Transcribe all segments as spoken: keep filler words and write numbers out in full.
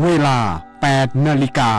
เวลา แปดนาฬิกา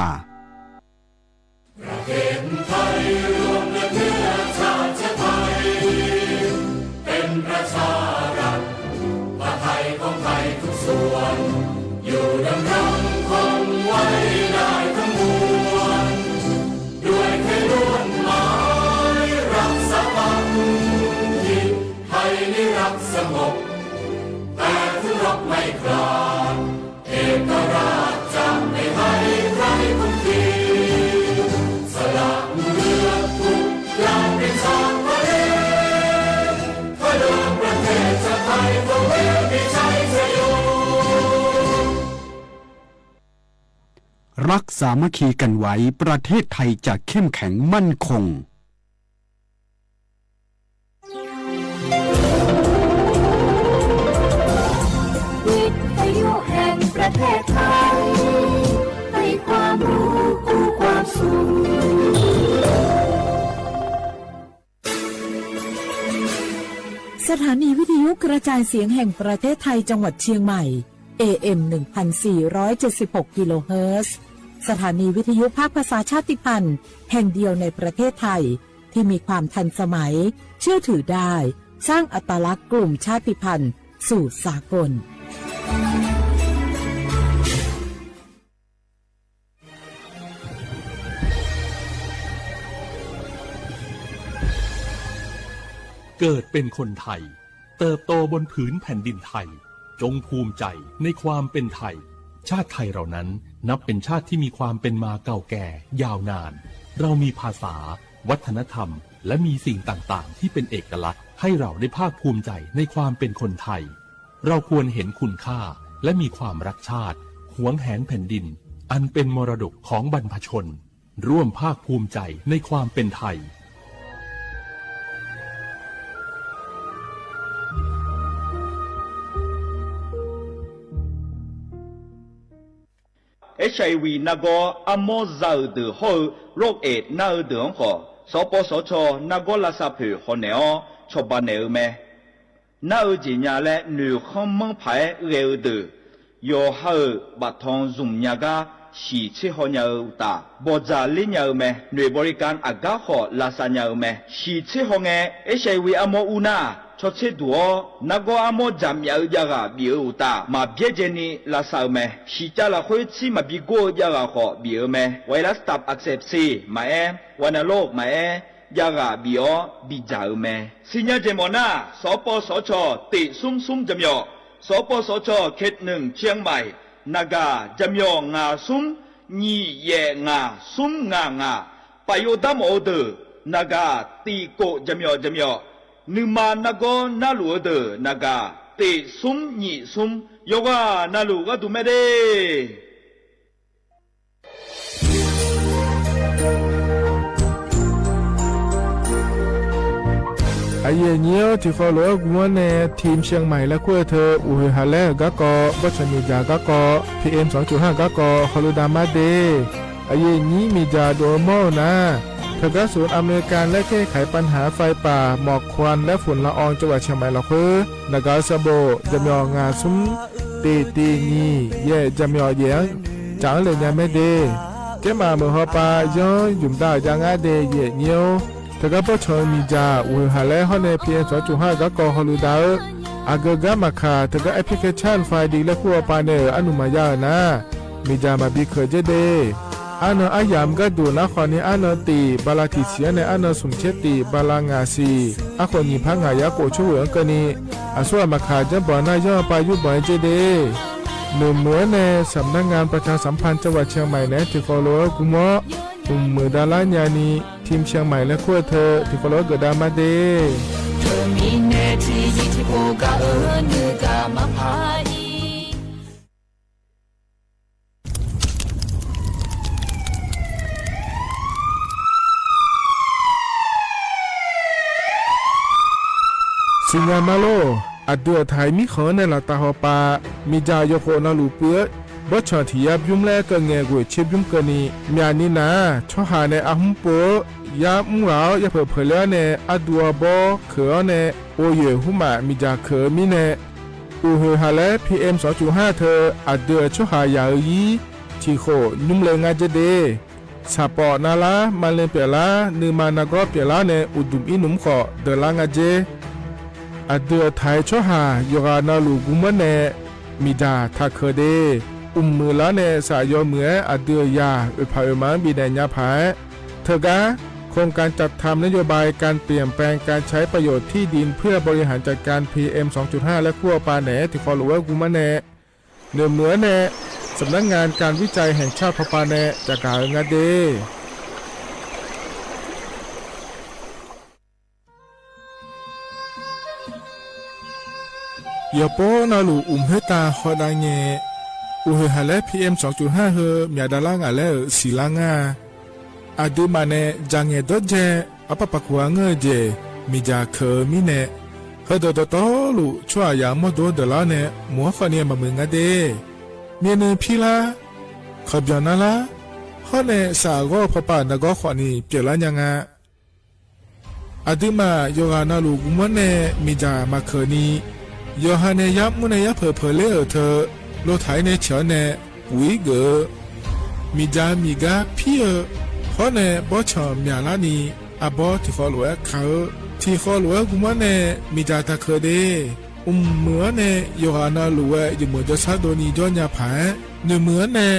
รักสามัคคีกันไว้ ประเทศไทยจะเข้มแข็งมั่นคง สถานีวิทยุกระจายเสียงแห่งประเทศไทยจังหวัดเชียงใหม่ เอเอ็ม หนึ่งพันสี่ร้อยเจ็ดสิบหก กิโลเฮิรตซ์ สถานีวิทยุภาคภาษาชาติพันธุ์แห่งเดียวในประเทศไทย ที่มีความทันสมัย เชื่อถือได้ สร้างอัตลักษณ์กลุ่มชาติพันธุ์สู่สากล เกิดเป็นคนไทย เติบโตบนผืนแผ่นดินไทย จงภูมิใจในความเป็นไทย ชาติไทยเรานั้นนับเป็นชาติที่มีความเป็นมาเก่าแก่ยาวนาน เรามีภาษา วัฒนธรรม และมีสิ่งต่างๆ ที่เป็นเอกลักษณ์ ให้เราได้ภาคภูมิใจในความเป็นคนไทย เราควรเห็นคุณค่า และมีความรักชาติ หวงแหนแผ่นดิน อันเป็นมรดกของบรรพชน ร่วมภาคภูมิใจในความเป็นไทย HIV nargawr armawr za-euq deuq hawr-eu โรคเอดส์ nar-eu deuq-anr khawf, sawqpawv sawqcaw nargawr lavsav poeq hawnaeq-awr cawba naeq-eu mae. Nar-eu jeq nya laer noeqkhanr manr paq-aer ghae-eu deuq, yawqha-euq baftanq zmq nya gar shiq tser haw nya-eu uqtaf, bawqdzaq ler nya-eu mae. Noeq bawrikan aqgar khawf lavsav nya-eu mae. Shiq tser haw ngae, HIV armawr ur nar, cawtser duq-awr nargawr armawr jaqmyaf-eu javghaq bif-eu uqtaf, maqbyaerdzaeni lavsav-eu mae. Shiqcav lafkhoer tsir maqbi gor-eu javghaq khawf bif-eu mae. ไวรัสตับอักเสบซี maqaer, วัณโรค maqaer, javghaq bif-awr bidzaq-eu mae. Siqnya jeq mawf nar, sawqpawv sawqcaw tiq smr smr jaqmyawf, sawqpawv sawqcaw เขตหนึ่ง เชียงใหม่ naqgaq jaqmyawf ngaq smr nyiq yaef ngaq smr ngaq ngaq, paf yov dar mawf-eu deuq naqgaq tiq kof jaqmyawf jaqmyawf, nuima nargawr narluf-eu deuq naqgaq tiq smr nyiq smr, yawqghaq navluf gharduq mae de. Aqyuif aqnyir-awr, tiqkawv lof-aer gmr-awr nae ทีมเชียงใหม่ laer kur-eu teu, uqhoeq haq laer-euq garkawv, bawrtsanq miqdzaq garkawv, PM สองจุดห้า garkawv hawludav mar de. Aqyuif aqnyir miqdzaq dov-eu mawr-eu nar, teugar ศูนย์อำนวยการแก้ไขปัญหาไฟป่าหมอกควันและฝุ่นละอองจังหวัดเชียงใหม่ lafkhoer naqgaq-eu sanqbof jaqmyawf ngaq smr tiq tiq nyiq yaef jaqmyawf yaef-anr caf-anr le nya mae de. Tsermaf meuq hawpav yanr ymq dav-euq jav ngar de, aqyuif aqnyir-or. Teugar bawrtsanq-eu miqdzaq uqhoeq haq laer hawr nae PM สองจุดห้า garkawv hawludav-eu, aqgeu gar maqkaq teugar แอปพลิเคชัน ไฟดี laer kur hawpav nae-euq arnuq maqya-euq nar, miqdzaq maqbi keuq dzer de. Arnan aryamq gharduq nar khawf ni, arnan tiq bala tiq siq-anr nae arnan smq tser tiq bala ngaq siq, arkhof nyiq par ngaq yar khof tsawrghoeq-anr keuvni, aqsur ghaq maqkaq janrbanq nar yanr-eu pav yurbanq-aer dzer de. Noeqmuiq-anr nae สำนักงานประชาสัมพันธ์จังหวัดเชียงใหม่ naeq-aer tiqkawv lof-aer gmr-awr, mqmuiq davlar nyani ทีมเชียงใหม่ laer kur-eu teu tiqkawv lof-aer geufdav mar de. Teumirnae tiqzir tiqpov gaq-eu nuigaq maqpar-ir. Siqnya mar lor. Aqdui aqtaq-iq mirkhanq-anr nae laftav hawpav, miqdzaq yawkhof navluf puiv-eu bawrtsanq tiq yar bymr laer keuv ngae ghoeq tser bymr keuvni, myaqni nar-aq tsawrhaq nae arhmr pov-eu yar mr ghaq-awr yapeuq peuq ler-awr nae arduv arbawr keuq-awr nae, oyoeq hmrmaf miqdzaq keuq-eu mirnae, uqhoeq haq laer PM สองจุดห้า teu aqdui-euq tsawrhaq yaq-eu ir tiqkhof nymr le nga jer de. Saqpawf navlar, maqle pyeuflar, nuima nargawr pyeuflar nae uqduq ir nmr khawf deuqlar nga jer. Aqdui-euq taq-aer tsawrhaq yawqghaq navluf gurmanr nae miqdzaq taqkeuq de. Uqmuiq lar nae saf yawmuiq-aer aqdui-euq zaq oeqpaq oeqma-anr bifnaeq nya paq-aer, teugar โครงการจัดทำนโยบายการเปลี่ยนแปลงการใช้ประโยชน์ที่ดินเพื่อบริหารจัดการ พีเอ็ม สองจุดห้า laer kur-awr pav naeq-aer tiqkhawf lof-aer gurmanr nae noeqmuiq-anr nae สำนักงานการวิจัยแห่งชาติ พป nae caqgaq-eu nga de. Yawqpov navluf uqmq khoertav hawdav ngae, uqhoeq haq laer พีเอ็ม สองจุดห้า heu myaq davlar ngaq laer-euq siqlar ngar-a. Aqduimaf nae dzaqngaeq dawrdzae arpar paq kuq-a ngeur-eu jeq miqdzaq keuq-eu mirnae, heudeuq dawqtawvluf tsawrhaqzaq-euq mawrdo deuqlar-awr nae mq-anr khawfni maqmuiq nga de. Myavnuiv pirlar, kawqbyanq narlar, hawr nae saf ghawr-eu pawpav-euq nargawr khawfni pyeuflar nya nga. Aqduimaf yawqghaq navluf guvmanr nae miqdzaq maqkeuq ni, yawqha nae yar mr nae yar peuq peuq ler-euq teu, lotaq-ir nae ceuq-awr nae uq-ir geuf-eu, miqdzaq miqgar pir-eu, hawr nae bawrtsanq myaqlar ni, arbawr tiqkhawv lof-aer kaq-eu, tiqkhawv lof-aer guvmanr nae miqdzaq taqkeuq de. Mqmuiq-anr nae yawqghaq navluf-aer jeqmeuq jawrshar dovni jawr nya paq-aer, noeqmuiq-anr nae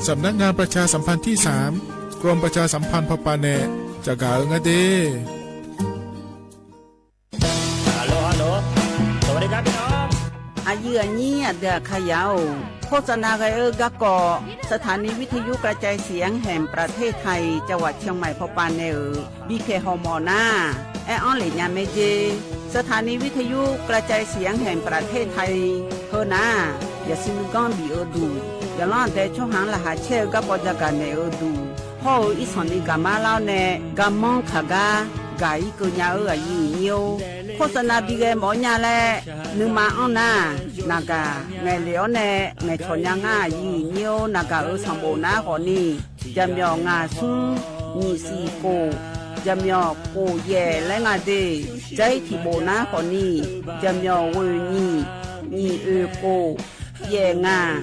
สำนักงานประชาสัมพันธ์ที่สาม กรมประชาสัมพันธ์ พป nae caqgaq-eu nga de. Aqyuif aqnyir aqdui aqkaqyaq-or, โฆษณา ghae-eu garkawv สถานีวิทยุกระจายเสียงแห่งประเทศไทย จังหวัดเชียงใหม่ พป nae-euq bipyaeq hawmawf nar, aer-anr lef nya mae jer. สถานีวิทยุกระจายเสียงแห่งประเทศไทย heu nar, yaqsur nuiganr bif-eu duq, yaqlanr aqdae tsawrhaq-anr laqkhaq caer-eu garkawv jagaq naeq-eu duq, hawr-eu irsanq ni gaqmar lar-awr nae garmanr kaq gar gaq-ir keuv nya-eu aqyuif aqnyir-or, โฆษณา bi ghae mawf-awr nya laer nuima anr nar, naqgaq ngaeqlef-awr nae ngaeqcawq nya ngar aqyuif aqnyir-or, naqgaq-euq sanqbof nar khawfni, jaqmyawf ngaq smr nyiq siq khof, jaqmyawf khof yaef laer nga de. Jar-ir tiq bof nar khawfni, jaqmyawf ghoeq nyiq, nyiq oeq khof, yaef ngaq,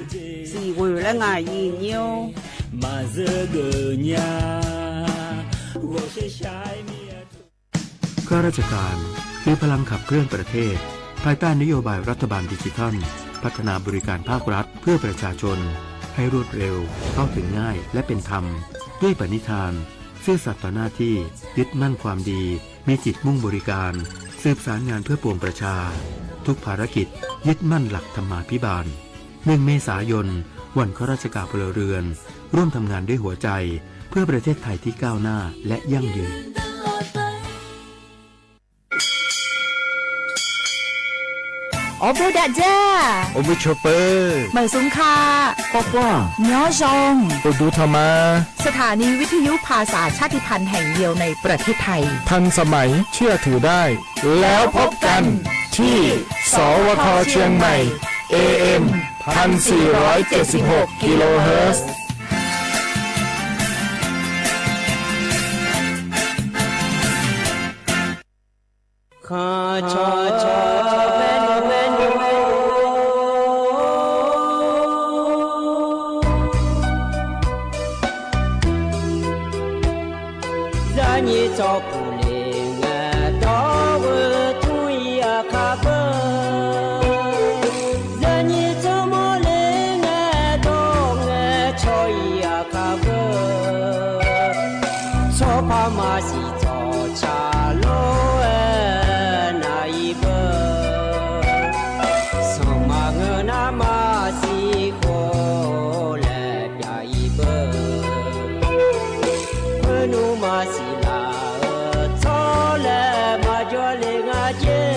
siq ghoeq laer nga aqyuif aqnyir-or. ข้าราชการ คือพลังขับเคลื่อนประเทศ ภายใต้นโยบายรัฐบาลดิจิทัล พัฒนาบริการภาครัฐเพื่อประชาชน ให้รวดเร็ว เข้าถึงง่าย และเป็นธรรม ด้วยปณิธาน ซื่อสัตย์ต่อหน้าที่ ยึดมั่นความดี มีจิตมุ่งบริการ สืบสารงานเพื่อปวงประชา ทุกภารกิจ ยึดมั่นหลักธรรมาภิบาล หนึ่งเมษายน วันข้าราชการพลเรือน ร่วมทำงานด้วยหัวใจ เพื่อประเทศไทยที่ก้าวหน้า และยั่งยืน Awr beu dav dzar. Awr beu cawpeu. Maeqsmr ka. Kawrkawr-aq. Nymr zanr. Uqduq tanqma. สถานีวิทยุภาษาชาติพันธุ์แห่งเดียวในประเทศไทย ทันสมัย เชื่อถือได้ แล้วพบกันที่ สวท เชียงใหม่ เอเอ็ม พันสี่ร้อยเจ็ดสิบหก กิโลเฮิรตซ์ Zaqnyiq tsawrpuq le ngae dawr-eu tmr-ir aqkar beu. Zaqnyiq tsawrmawr le ngae dawr ngae caw-ir aqkar beu. Tsawrpar maqsiq tsawrca lor-aer nav-ir beu. Sanqma ngeur nar maqsiq khov laer pyav-ir beu. Khoernmr maqsiq laf-eu tsawrlaeq maqjawr le nga jer.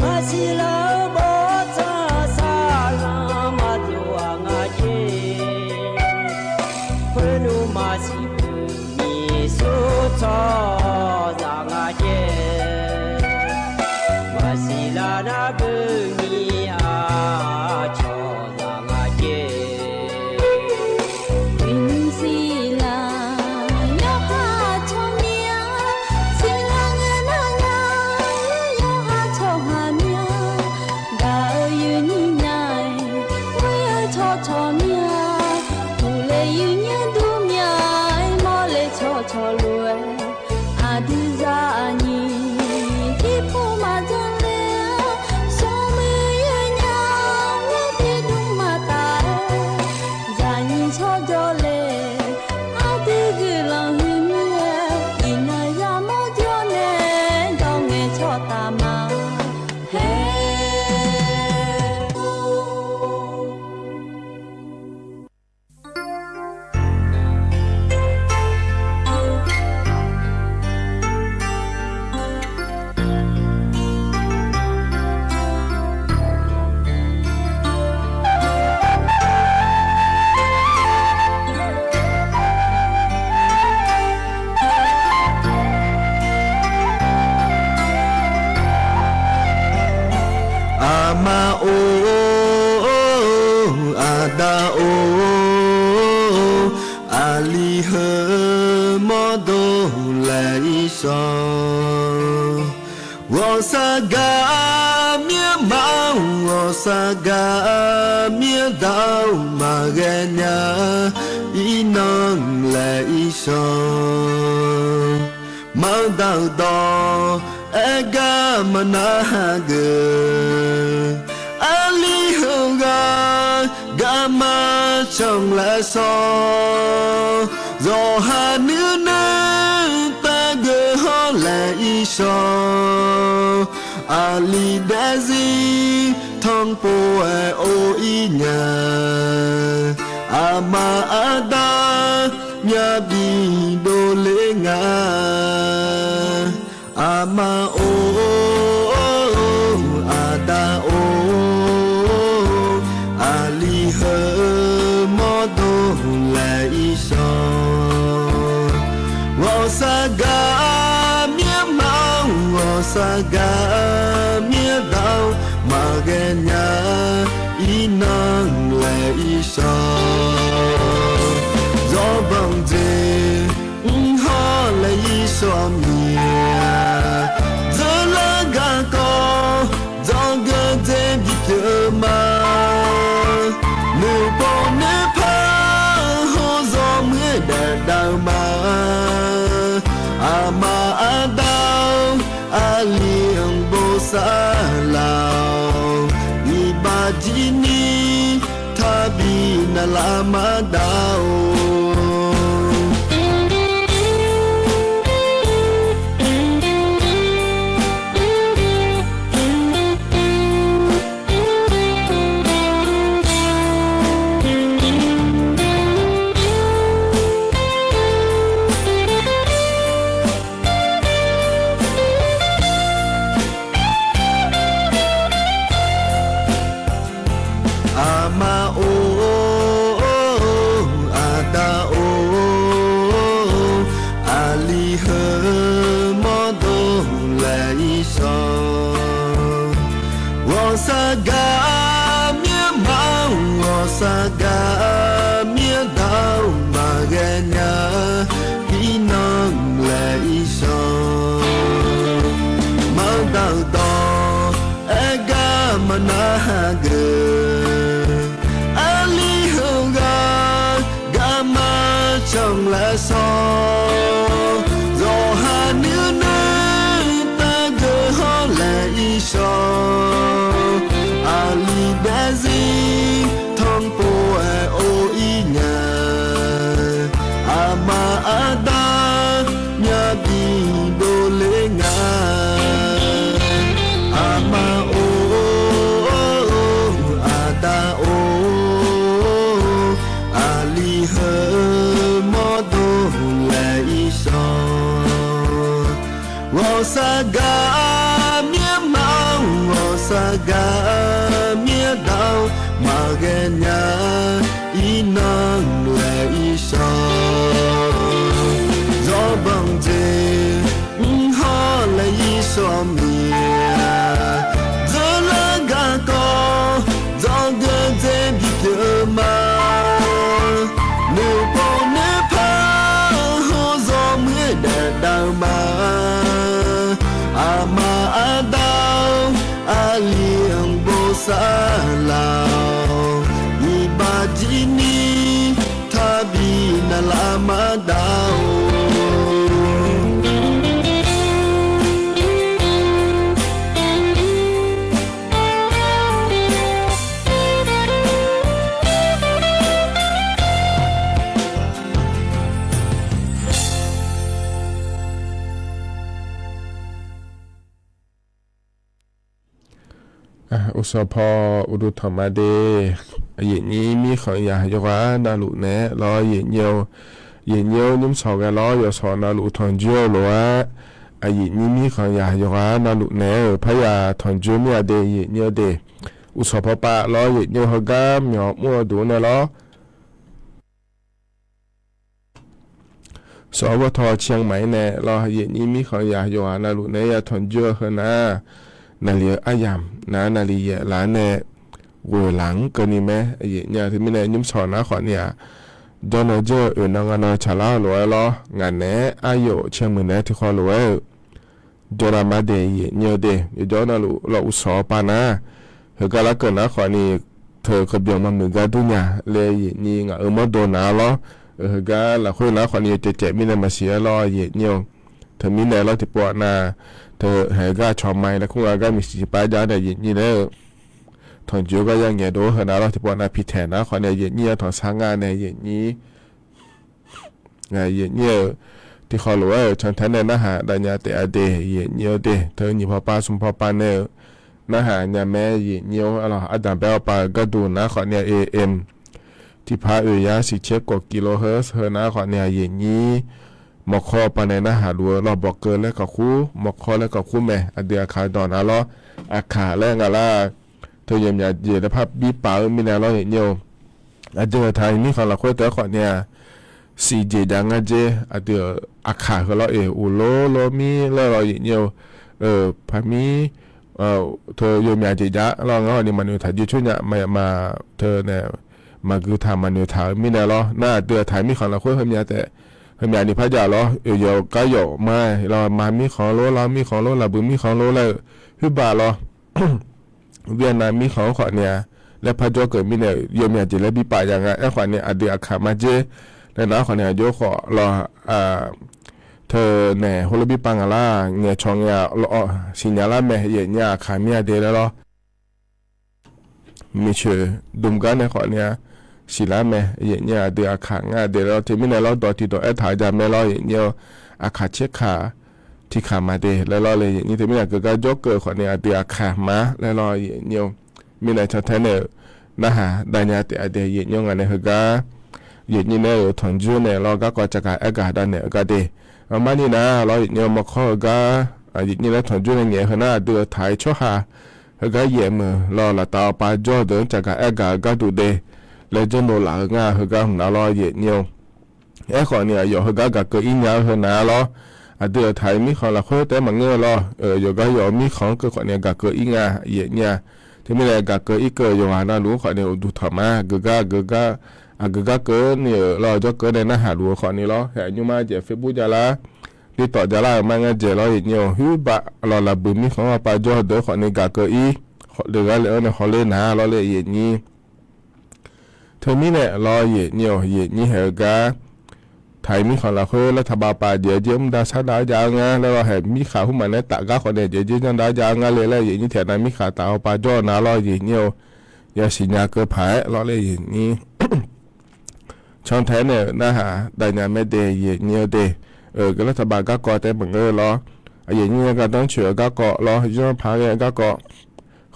Maqsiq laf-eu bawrtsanq saqlanq maqdov-aq nga jer. Khoernmr maqsiq beu nyiq sur tsawrhaqzaq nga jer. Maqsiq laf nar beu nyiq aqcawq zaq nga jer. Uiqnymr siqlar yawqha tsawrmyanr, siqlar ngae nar nar yawqha tsawrhaq myanr, gaq-eu uiqnymr nya-aer, ghoe-eu Cawq mir-a, uqle yuir nyaer dur mir-a, aer mawr le cawqcawq lof-aer, aqdui zaqnyiq tiqpov maqjan le-a, smrmuiq yawnyaf-anr tiqdmr maqtaf-aer, zaqnyiq tsawrjawr le, aqdui guiqlanq huiq mir-aer, iqnan yamawr jawr nae, dawq ngaeqcawq taf ma. Hae. Aqma or, aqda or, aqli heu mawrdo laeq-ir shawr. Ghawqshaq gaq mir-anr ma-anr, ghawqshaq gaq mir-anr daq-awr maqghae nya, iqnan laeq-ir shawr. Manqdaq-euq dawq aer gar maqnar hageuf, aqli heughaq garma canq laeq shawr. Zawqha nuinui taf geuf hawr laeq-ir shawr. Aqli daefzir tanqpov-aer or-ir nya, aqma aqda myavbi dovler nga. Aqma or, aqda or, aqli heu mawrdo laeq-ir shawr. Ghawqshaq gaq mir-anr ma-anr, ghawqshaq gaq mir-anr daq-awr maqghae nya, iqnan laeq-ir shawr. Zawrbanq jeq mr hawr laeq-ir shawr mir-a, dzeurlar garkawv dzawgeuf dzae bipyeuf ma. Noeqpov noeqpar hawr zawmuiq-aer daef dav-eu ma. Aqma aqda-or, aqli-anr bosav laf-awq. Iqbax jir ni taqbi navlaf maqdav-or. Aqma or, aqda or, aqli heu mawrdo laeq-ir shawr. Ghawqshaq gaq mir-anr ma-anr, ghawqshaq gaq mir-anr daq-awr maqghae nya, iqnan laeq-ir shawr. Manqdaq-euq dawq aer gar maqnar hageuf, aqli heughaq garma canq laeq shawr. Zawqha nuinui taf geuf hawr laeq-ir shawr. Aqli daefzir tanqpov-aer or-ir nya, aqma aqda myavbi dovler nga. Aqma or, aqda or, aqli heu mawrdo laeq-ir shawr. Ghawqshaq gaq mir-anr ma-anr, ghawqshaq gaq mir-anr daq-awr maqghae nya, iqnan laeq-ir shawr. Zawrbanq jeq mr hawr laeq-ir shawr mir-a, dzeurlar garkawv dzawgeuf dzae bipyeuf ma. Noeqpov noeqpar hawr zawmuiq-aer daef dav-eu ma. Aqma aqda-or, aqli-anr bosav laf-awq. Iqbax Aqlar maqdav-or. Uqsawq paw uqduq tanq ma de. Aqyuif nyir mirkhanq yaq yawqghaq navluf naeq-aer lawr, aqyuif nyir-or. Aqyuif nyir-or, nymr sawq ghae lawr, yawqsawq navluf tanqjoer-eu lof-aer, aqyuif nyir mirkhanq yaq yawqghaq navluf naeq-aer-euq parya tanqjoer mir-a de, aqyuif nyir-eu de. Uqsawq paw pav lawr, aqyuif nyir-eu heugar myawq mr-eu duq nae lawr. Sawq-awr gawrtaw ciq-anr maqaer nae lawr, aqyuif nyir mirkhanq yaq yawqghaq navluf naeq-aer ya tanqjoer-eu heunar, naqli-eu aryamq nar naqli yaef laf-anr nae ghoeq laf-anr keuvni mae, aqyuif nyir-a. Teumirnae nymr sawq nar khawfni-aq, jawrnan jawr-eu oeq nan nga nan tsaqlar-eu lof-aer lawr, ngaq naeq-aer aryawf ciq-anr muiq naeq-aer tiqkhawv lof-aer-euq jawrnav ma de, aqyuif nyir-eu de. Yawjawr navluf lawr uqsawq pav nar, heugar larkeuv nar khawfni, teu keuqbyanq maqmuiq gar dur nya laer, aqyuif nyir ngaq-euq mawrdo nar lawr, heugar lafkhoer nar khawfni yawcaev caev mirnae maqsiq-aer lawr, aqyuif nyir-eu. Teumirnae lawr tiqpov-aq nar, teu haeq gar cawq ma-ir laer kur nga gar miqsiq pav jav nae aqyuif nyir laer-eu tanqjoer gar ya ngaeqdov-eu heunar lawr tiqpov nar pitaeq nar khawfni aqyuif nyir-a tanqsar nga nae aqyuif nyir aqyuif nyir-eu tiqkhawv lof-aer-euq cantae nae narhaq dav nya taef-a de, aqyuif nyir-eu de. Teu nyiq paw pav smq paw pav nae-eu narhaq nya mae, aqyuif nyir-or. Arlawq ardanq bae-awr pav-eu gharduq nar khawfni-aq, am, tiqpaq oeq yar siqcaer kawq kilo hertz heunar khawfni aqyuif nyir mawrkawr pav nae narhaq luf-eu lawrbawq keuv laer kawqkur, mawrkawr laer kawqkur mae. Aqdui aqkaq dawq nar lawr, aqkaq laer nga lar, teu yawmyaq jeq laer par bir paf-eu mirnae lawr, aqyuif nyir-or. Aqdui-euq taq-euq mirkhanq lafkhoer teu-aer khawfni-aq, siqjeq jav nga jer, aqdui-euq aqkaq heu lawr-eq uqlor lor mir laer lawr, aqyuif nyir-or. Paqmir teu yawmyaq jeq jav lawr ngar hawni maqnoeq taq jir coer nya, maqya ma teu nae maqgui taq maqnoeq taq-eu mirnae lawr. Nar aqdui-euq taq-euq mirkhanq lafkhoer heumya taef, heumya ni par jav lawr, oeq yawf gar yawf ma lawr, ma mirkhanq lor, lar mirkhanq lor, laqbui mirkhanq lor laer-eu khoerbaq lawr. Vietnam mirkhanq-anr khawfni-aq, laer par jawr keuv mirnae-euq yawmyaq jeq laer bir paf ya nga. Aerkhawfni aqdui aqkaq ma jer laer nar khawfni aqjox khawf lawr, teu naeq heulof bir paf nga lar, ngaeqcawq ngae-a lawr, siqnya lar mae, aqyuif nyir-a, aqkaq mir-a de laer lawr. Miqcoeq dmgar nae khawfni-aq, siqlar mae, aqyuif nyir-a, aqdui aqkaq ngar de laer lawr. Teumirnae lawr dawq tiqdawq aertaq-eu ja mae lawr, aqyuif nyir-or. Aqkaq tserkaq tiqkaq ma de laer lawr le, aqyuif nyir. Teumirnae aqgeu gar jawr keuv khawfni aqdui aqkaq ma laer lawr, aqyuif nyir-or. Mirnae cantae nae-euq narhaq dav nya taef-a de, aqyuif nyir-or. Ngaq nae heugar aqyuif nyir nae-euq tanqjoer nae lawr garkawv caqgaq aergaq dav naeq-eu gar de. Armar ni nar lawr, aqyuif nyir-or, mawrkawr-eu gar aqyuif nyir laer tanqjoer nae ngaeq-eu heunar aqdui-euq taq-euq tsawrhaq heugar yaef meuq lawr, laftav awqpav jawr-eu deuq-anr caqgaq aergaq-eu gharduq de laer janrdov laf-eu ngar heugar hmq nar lawr, aqyuif nyir-or. Aerkhawfni aqyawf heugar gaq keuv ir nya-eu heunar lawr, aqdui-euq taq-euq mirkhanq lafkhoer taef-aer maqngeur-eu lawr, yawqgar yawf-eu mirkhanq-anr keuv khawfni gaq keuv ir nga, aqyuif nyir-a. Teumirnae gaq keuv ir keuv-eu yawqghaq navluf-anr khawfni uqduq tanq ma, aqgeu gar, aqgeu gar, aqgeu gar keuv ni-euq lawr, jawr keuv nae narhaq luf-eu khawfni lawr, haeq nymrma jeq Facebook javlar, TikTok javlar-euq ma ngar jeq lawr, aqyuif nyir-or. Khoerbaq lawr, laqbui mirkhanq-anr pav jawr-eu deuq khawfni gaq keuv ir, le gar le-anr nae hawler nar lawr le, aqyuif nyir. Teumirnae lawr, aqyuif nyir-or, aqyuif nyir haeq-eu gar taq-euq mirkhanq lafkhoer laer taqbav pav jeq-aer jer mr dav sar dav-aer jav-eu ngar laer lawr, haeq mirkhanq hmq maf nae taf gar khawfni jeq-aer jer janr dav-aer jav-eu ngar le laer, aqyuif nyir. Tiqghaq nav mirkhanq taf-awr pav jawr-eu nar lawr, aqyuif nyir-or. Yasiq nya keuv paq-aer lawr le, aqyuif nyir. Cantae nae-euq narhaq dav nya mae de, aqyuif nyir-eu de. Geu lar taqbav garkawv taef-aer maqngeur-eu lawr, aqyuif nyir-a, gardanr coeq-eu garkawv lawr, yanr paq ghae-eu garkawv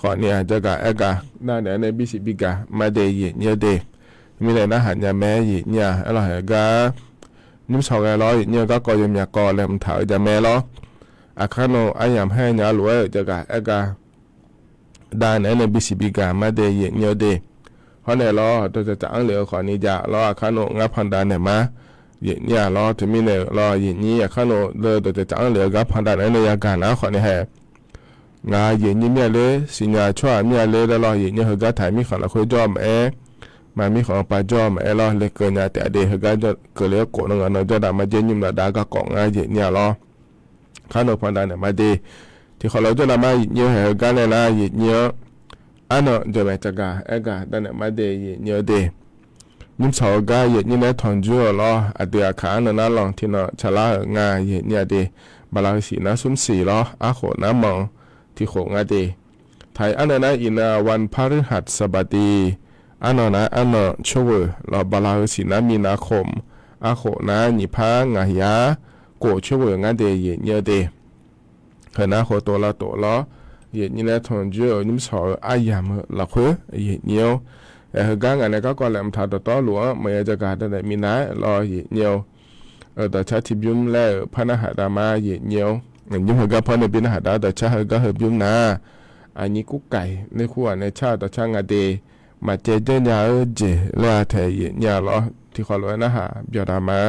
khawfni-aq, jagaq aergaq dav naeq-aer nae bisiq bigaq ma de, aqyuif nyir-eu de. Mirnae narhaq nya mae, aqyuif nyir-a. Aerlawq haeq gar nymr sawq ghae lawr, aqyuif nyir-eu, garkawv yawmyaq kawv laer mqtaq-eu ja mae lawr. Aqkar nmr aryamq haer nya lof-aer-euq jagaq aergaq dav naeq-aer nae bisiq bigaq ma de, aqyuif nyir-eu de. Hawr nae lawr, dawqtaq taq-anr lef-eu khawfni jav lawr, aqkar nmr ngar pandav naeq ma, aqyuif nyir-a lawr. Teumirnae-euq lawr, aqyuif nyir, aqkar nmr dawqtaq taq-anr lef-eu gar pandav naeq-aer nae yagaq nar khawfni haeq, ngaq aqyuif nyir mir-a ler, siqnya tsawrhaq mir-a ler laer lawr, aqyuif nyir heugar taq mirkhanq lafkhoer jawr-eu maqaer, ma mirkhanq-anr pav jawr-eu maqaer lawr, lekeuv nya taef-a de. Heugar keuvle-aer khof nan ngaq nan jawr dav ma jer, nymr dav dav garkawv ngar aqyuif nyir-a lawr. Aqkar nmr pandav naeq ma de. Tiqkhawf lawr jawr dav ma, aqyuif nyir haeq heugar nae nar, aqyuif nyir-anr, arnan jawqmaeq caqgaq aergaq dav naeq ma de, aqyuif nyir-eu de. Nymrshawq-eu gar yaeqnyir laer tanqjur-euq lawr, aqdui aqkaq arnan nar lanq tiqnan tsaqlar-euq nga yaeqnyir-a de. Bala heu siq nar smr siq lawr, arkhof nar manq tiqkhof nga de. Taq-iq arnan nar iqnan วันพฤหัสบดี, arnan nar arnan tsawrghoeq lawr, bala heu siq nar มีนาคม, arkhof nar nyiq par ngaq yar kof tsawrghoeq nga de yaeqnyir-eu de. Heu nar khof tov lar tov lawr, yaeqnyir laer tanqjur-euq nymrshawq-eu aryamq-eu lafkhoer yaeqnyir-awr, aer heugar ngaq nae garkawv laeqhmq taq dawqtawvluf-anr maqya jagaq danaeq minav-aer lawr yaeqnyir-awr, dawqcar tiqbymr laer-euq par narhaq dav ma yaeqnyir-awr, nymr heugar par nae bi narhaq dav dawqcar heugar heu bymr nar, aqnyir kurkaiq laer kur-aq nae car-eu dawqcar nga de. Maqcaev janrnya-eu jeq laer-a tae yaeqnyir-a lawr, tiqkhawf lof-aer narhaq byawq dav ma.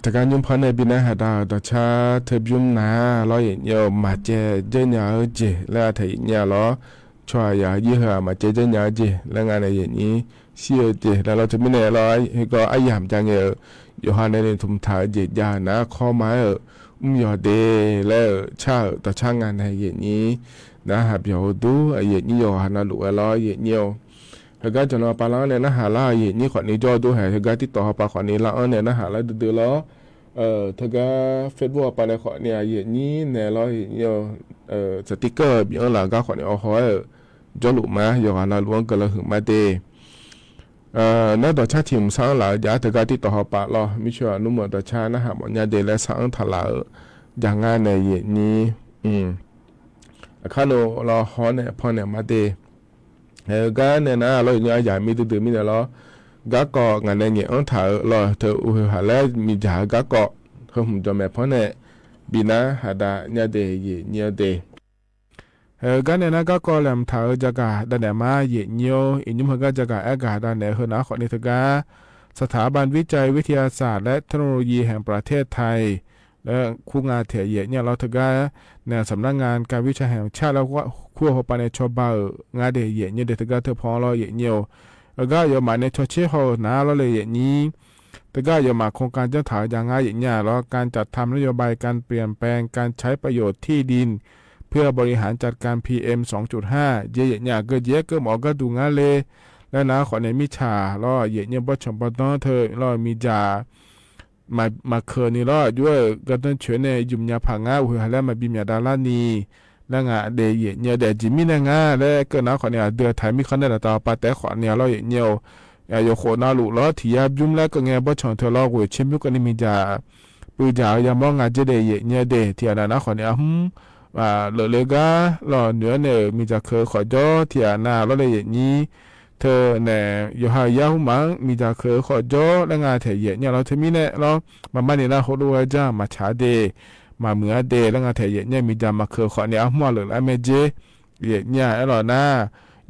Teugar nymr panr nae bi nar haqda-euq dawqcar teu bymr nar lawr yaeqnyir-eu maqcaev dzeur nya-eu jeq laer-a taeq yaeqnyir-a lawr. Tsawrhaq yaq-eu jir heu-aq maqcaev dzeur nya-eu jeq laer nga nae yaeqnyir shir-eu jeq laer lawr. Teumirnae lawr, heugar aryamq ja ngae-euq yawqha nae noeqtmq taq-eu jeq jav-euq nar kawr ma-aer-euq mr yawq de laer-euq car-euq dawqcar nga nae yaeqnyir narhaq byawq-eu dur-aq yaeqnyir yawqghaq navluf-aer lawr yaeqnyir-eu. Heugar jaqnan pavlar-anr nae narhaq lar-euq yaeqnyir khawfni jawr-eu dur haeq, heugar TikTok hawpaq khawfni lar-anr nae narhaq lar duidui lawr. Teugar Facebook hawpaq nae khawfni-aq yaeqnyir naeq lawr yaeqnyir-eu. Saqtiqkar-euq bif-anr laf gar khawfni awhaw-aer-euq jawrluf ma, yawqghaq navluf-anr guiqlanq huiq ma de. Nar dawqcar tiq hmq sar-anr laf-eu jav-ar teugar TikTok hawpaq lawr mircoeq-aq nmr-euq dawqcar narhaq mawfnya de laer sar-anr taq laf-euq jav ngar nae yaeqnyir. Aqkar nmr lawr haw-awr nae pannaeq ma de. Aer-eu gar nae nar lawr yaeqnyir aryamq mir duidui mirnae lawr, garkawv ngaq nae ngaeq-anr taq-euq lawr teu uqhoeq haq laer miqdzaq-eu garkawv heu hmq jawq maeq panr nae bi nar haqda nya de yaeqnyir-eu de. Aer-eu gar nae nar garkawv laeqhmq taq-euq jagaq dav naeq ma yaeqnyir-or, iqnymr heugar jagaq aergaq dav naeq-eu heu nar khawfni teugar สถาบันวิจัยวิทยาศาสตร์และเทคโนโลยีแห่งประเทศไทย laer kur nga taeq yaeqnyir-a lawr teugar nae สำนักงานการวิจัยแห่งชาติ laer kur-eu hawpaq nae cawba-euq nga de yaeqnyir de teugar teupaw-anr lawr yaeqnyir-eu. Heugar aqyawfmaf nae cawtser haw-eu nar lawr le yaeqnyir. Teugar aqyawfmaf โครงการ janr taq-eu jav ngar yaeqnyir-a lawr, การจัดทำนโยบายการเปลี่ยนแปลงการใช้ประโยชน์ที่ดินเพื่อบริหารจัดการ พีเอ็ม สองจุดห้า jeq yaeqnyir-aq geujeq-aer keuv mawf-eu gharduq ngar le laer nar khawfni mirtsaq lawr yaeqnyir bawrtsanq bawrdanr teu lawr miqdzaq maqkeuq ni lawr aqjox-aer-euq gardanr coeq nae yumq nya paq ngar uqhoeq haq laer maqbi myaq dav larni laer nga de yaeqnyir-eu de. Aqjeq mirnae ngar laer keuv nar khawfni aqdui-aq taq mirkhanq nae daqtav pav taef-aer khawfni-a lawr yaeqnyir-eu. Yawqkhof navluf lawr tiq yar bymr laer keuv ngae bawrtsanq teu lawr ghoeq tser bymr keuvni miqdzaq puiv dzaq-eu yamawr nga dzer de yaeqnyir-eu de. Tiq ghaq nav nar khawfni arhmr leufle gar lawr noeq-aer nae-euq miqdzaq keuq-eu khawf jawr tiq ghaq nav lawr le yaeqnyir teu nae yawqha yar hmrmaf-anr miqdzaq keuq-eu khawf jawr laer nga taeq yaeqnyir-a lawr teumirnae lawr maqma ni nar heulof-aer janr maqtsaq-a de maqmuiq-a de laer nga taeq yaeqnyir-eu miqdzaq maqkeuq khawfni arhmr-a leuflar mae dzer yaeqnyir-a aerlawq nar,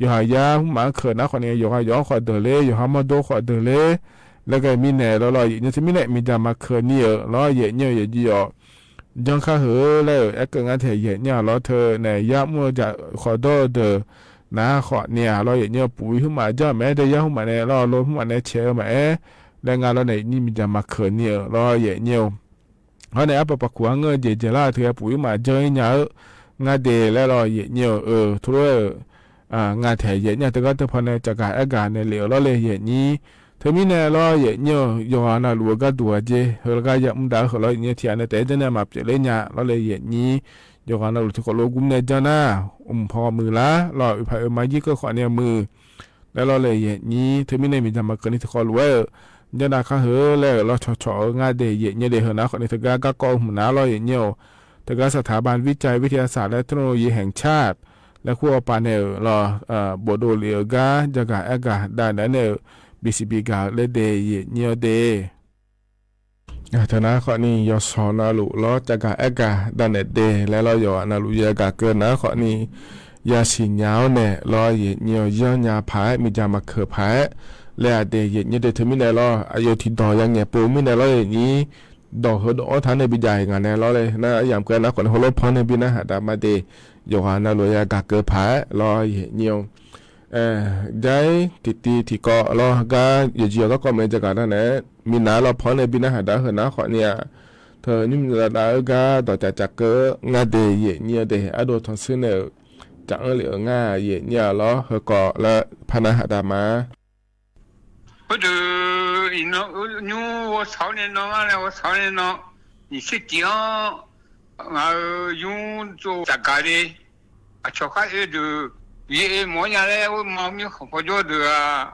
yawqha yar hmrmaf-anr keuq nar khawfni yawqha yawq-anr khawf deuq ler yawqha mawrdo khawf deuq ler laer ghae mirnae lawr lawr yaeqnyir teumirnae miqdzaq maqkeuq ni-euq lawr yaeqnyir-eu yaeqjir yawq janr kar heu laer-euq aerkeuv ngar taeq yaeqnyir-a lawr teu nae yar mr-eu jaq khawf dawr-eu deuq nar khawfni-a lawr yaeqnyir-eu puq-ir hmrmaf janr-eu maqaer de yar hmrmaf nae lawr lo hmrmaf nae caeq-eu maqaer laer nga lawr nae yaeqnyir miqdzaq maqkeuq ni-euq lawr yaeqnyir-eu. Hawr nae arpaq paq kuq-anr ngeur-eu jeq jeq lar teu ghae puq-ir maf janr-ir nya-eu ngar de laer lawr yaeqnyir-eu. Teulof-aer-euq nga taeq yaeqnyir-a teugar teupaw nae caqgaq aergaq nae lef-euq lawr le yaeqnyir. Teumirnae lawr yaeqnyir-eu yawqghaq navluf-eu gharduq aqjeq heu laer gar yamr dav-eu heu lawr yaeqnyir tiq ghaq nae taef-aer janr nae maqpyeuf ler nya lawr le yaeqnyir. Yawqghaq navluf tiqkawv lof gmr nae janr nar, mqpaw muiq lar lawr oeqpaq oeqma jir keuv khawfni muiq laer lawr le yaeqnyir. Teumirnae miqdzaq maqkeuq ni tiqkawv lof-aer-euq janr dav kar heu laer-euq lawr cawqcawq-eu ngar de yaeqnyir de heu nar khawfni teugar garkawv hmq nar lawr yaeqnyir-eu. Teugar สถาบันวิจัยวิทยาศาสตร์และเทคโนโลยีแห่งชาติ laer kur hawpaq nae-euq lawr bofdov lef-euq gar jaqgaq aergaq dav naeq-aer nae-euq bisiq bigaq-eu laer de yaeqnyir-eu de. Teu nar khawfni yawshawq navluf lawr caqgaq aergaq dav naeq de laer lawr yawqghaq navluf yagaq keuv nar khawfni yasiq nya-awr nae lawr yaeqnyir-eu yanr nya paq-aer miqdzaq maqkeuq paq-aer laer-aq de yaeqnyir de teumirnae lawr aqyawf tiqdawq yangaeq pov mirnae lawr yaeqnyir dawq heudawq-anr taq nae bijav-iq ngaq nae lawr le nar aryamq keuv nar khawfni heulof panr nae bi nar haqdav ma de yawqghaq navluf yagaq keuv paq-aer lawr yaeqnyir-eu. Jair tiqtiv tiqkawv lawr gar yawqjeq yawq garkawv mae jaqgaq nar naeq-aer minav lawr panr nae bi nar haqdav heu nar khawfni-aq teu nymr dav dav-eu gar dawqcaf caf keuv-eu ngar de yaeqnyir-eu de ardov tanqshuir nae-euq caf-anr lef-euq ngar yaeqnyir-a lawr heukawv laer par nar haqdav ma. Khoerdeuq nymr ghovsaq-awr nae nan ngar nae ghovsaq-awr nae nan nyiq tser tiq-anr ngaq-euq nymr tsov caqgaq le. Aqcawq khar oe deuq bi oe mawf-awr nya laer ghoer ma mirkhanq paw jawr deuq-aq,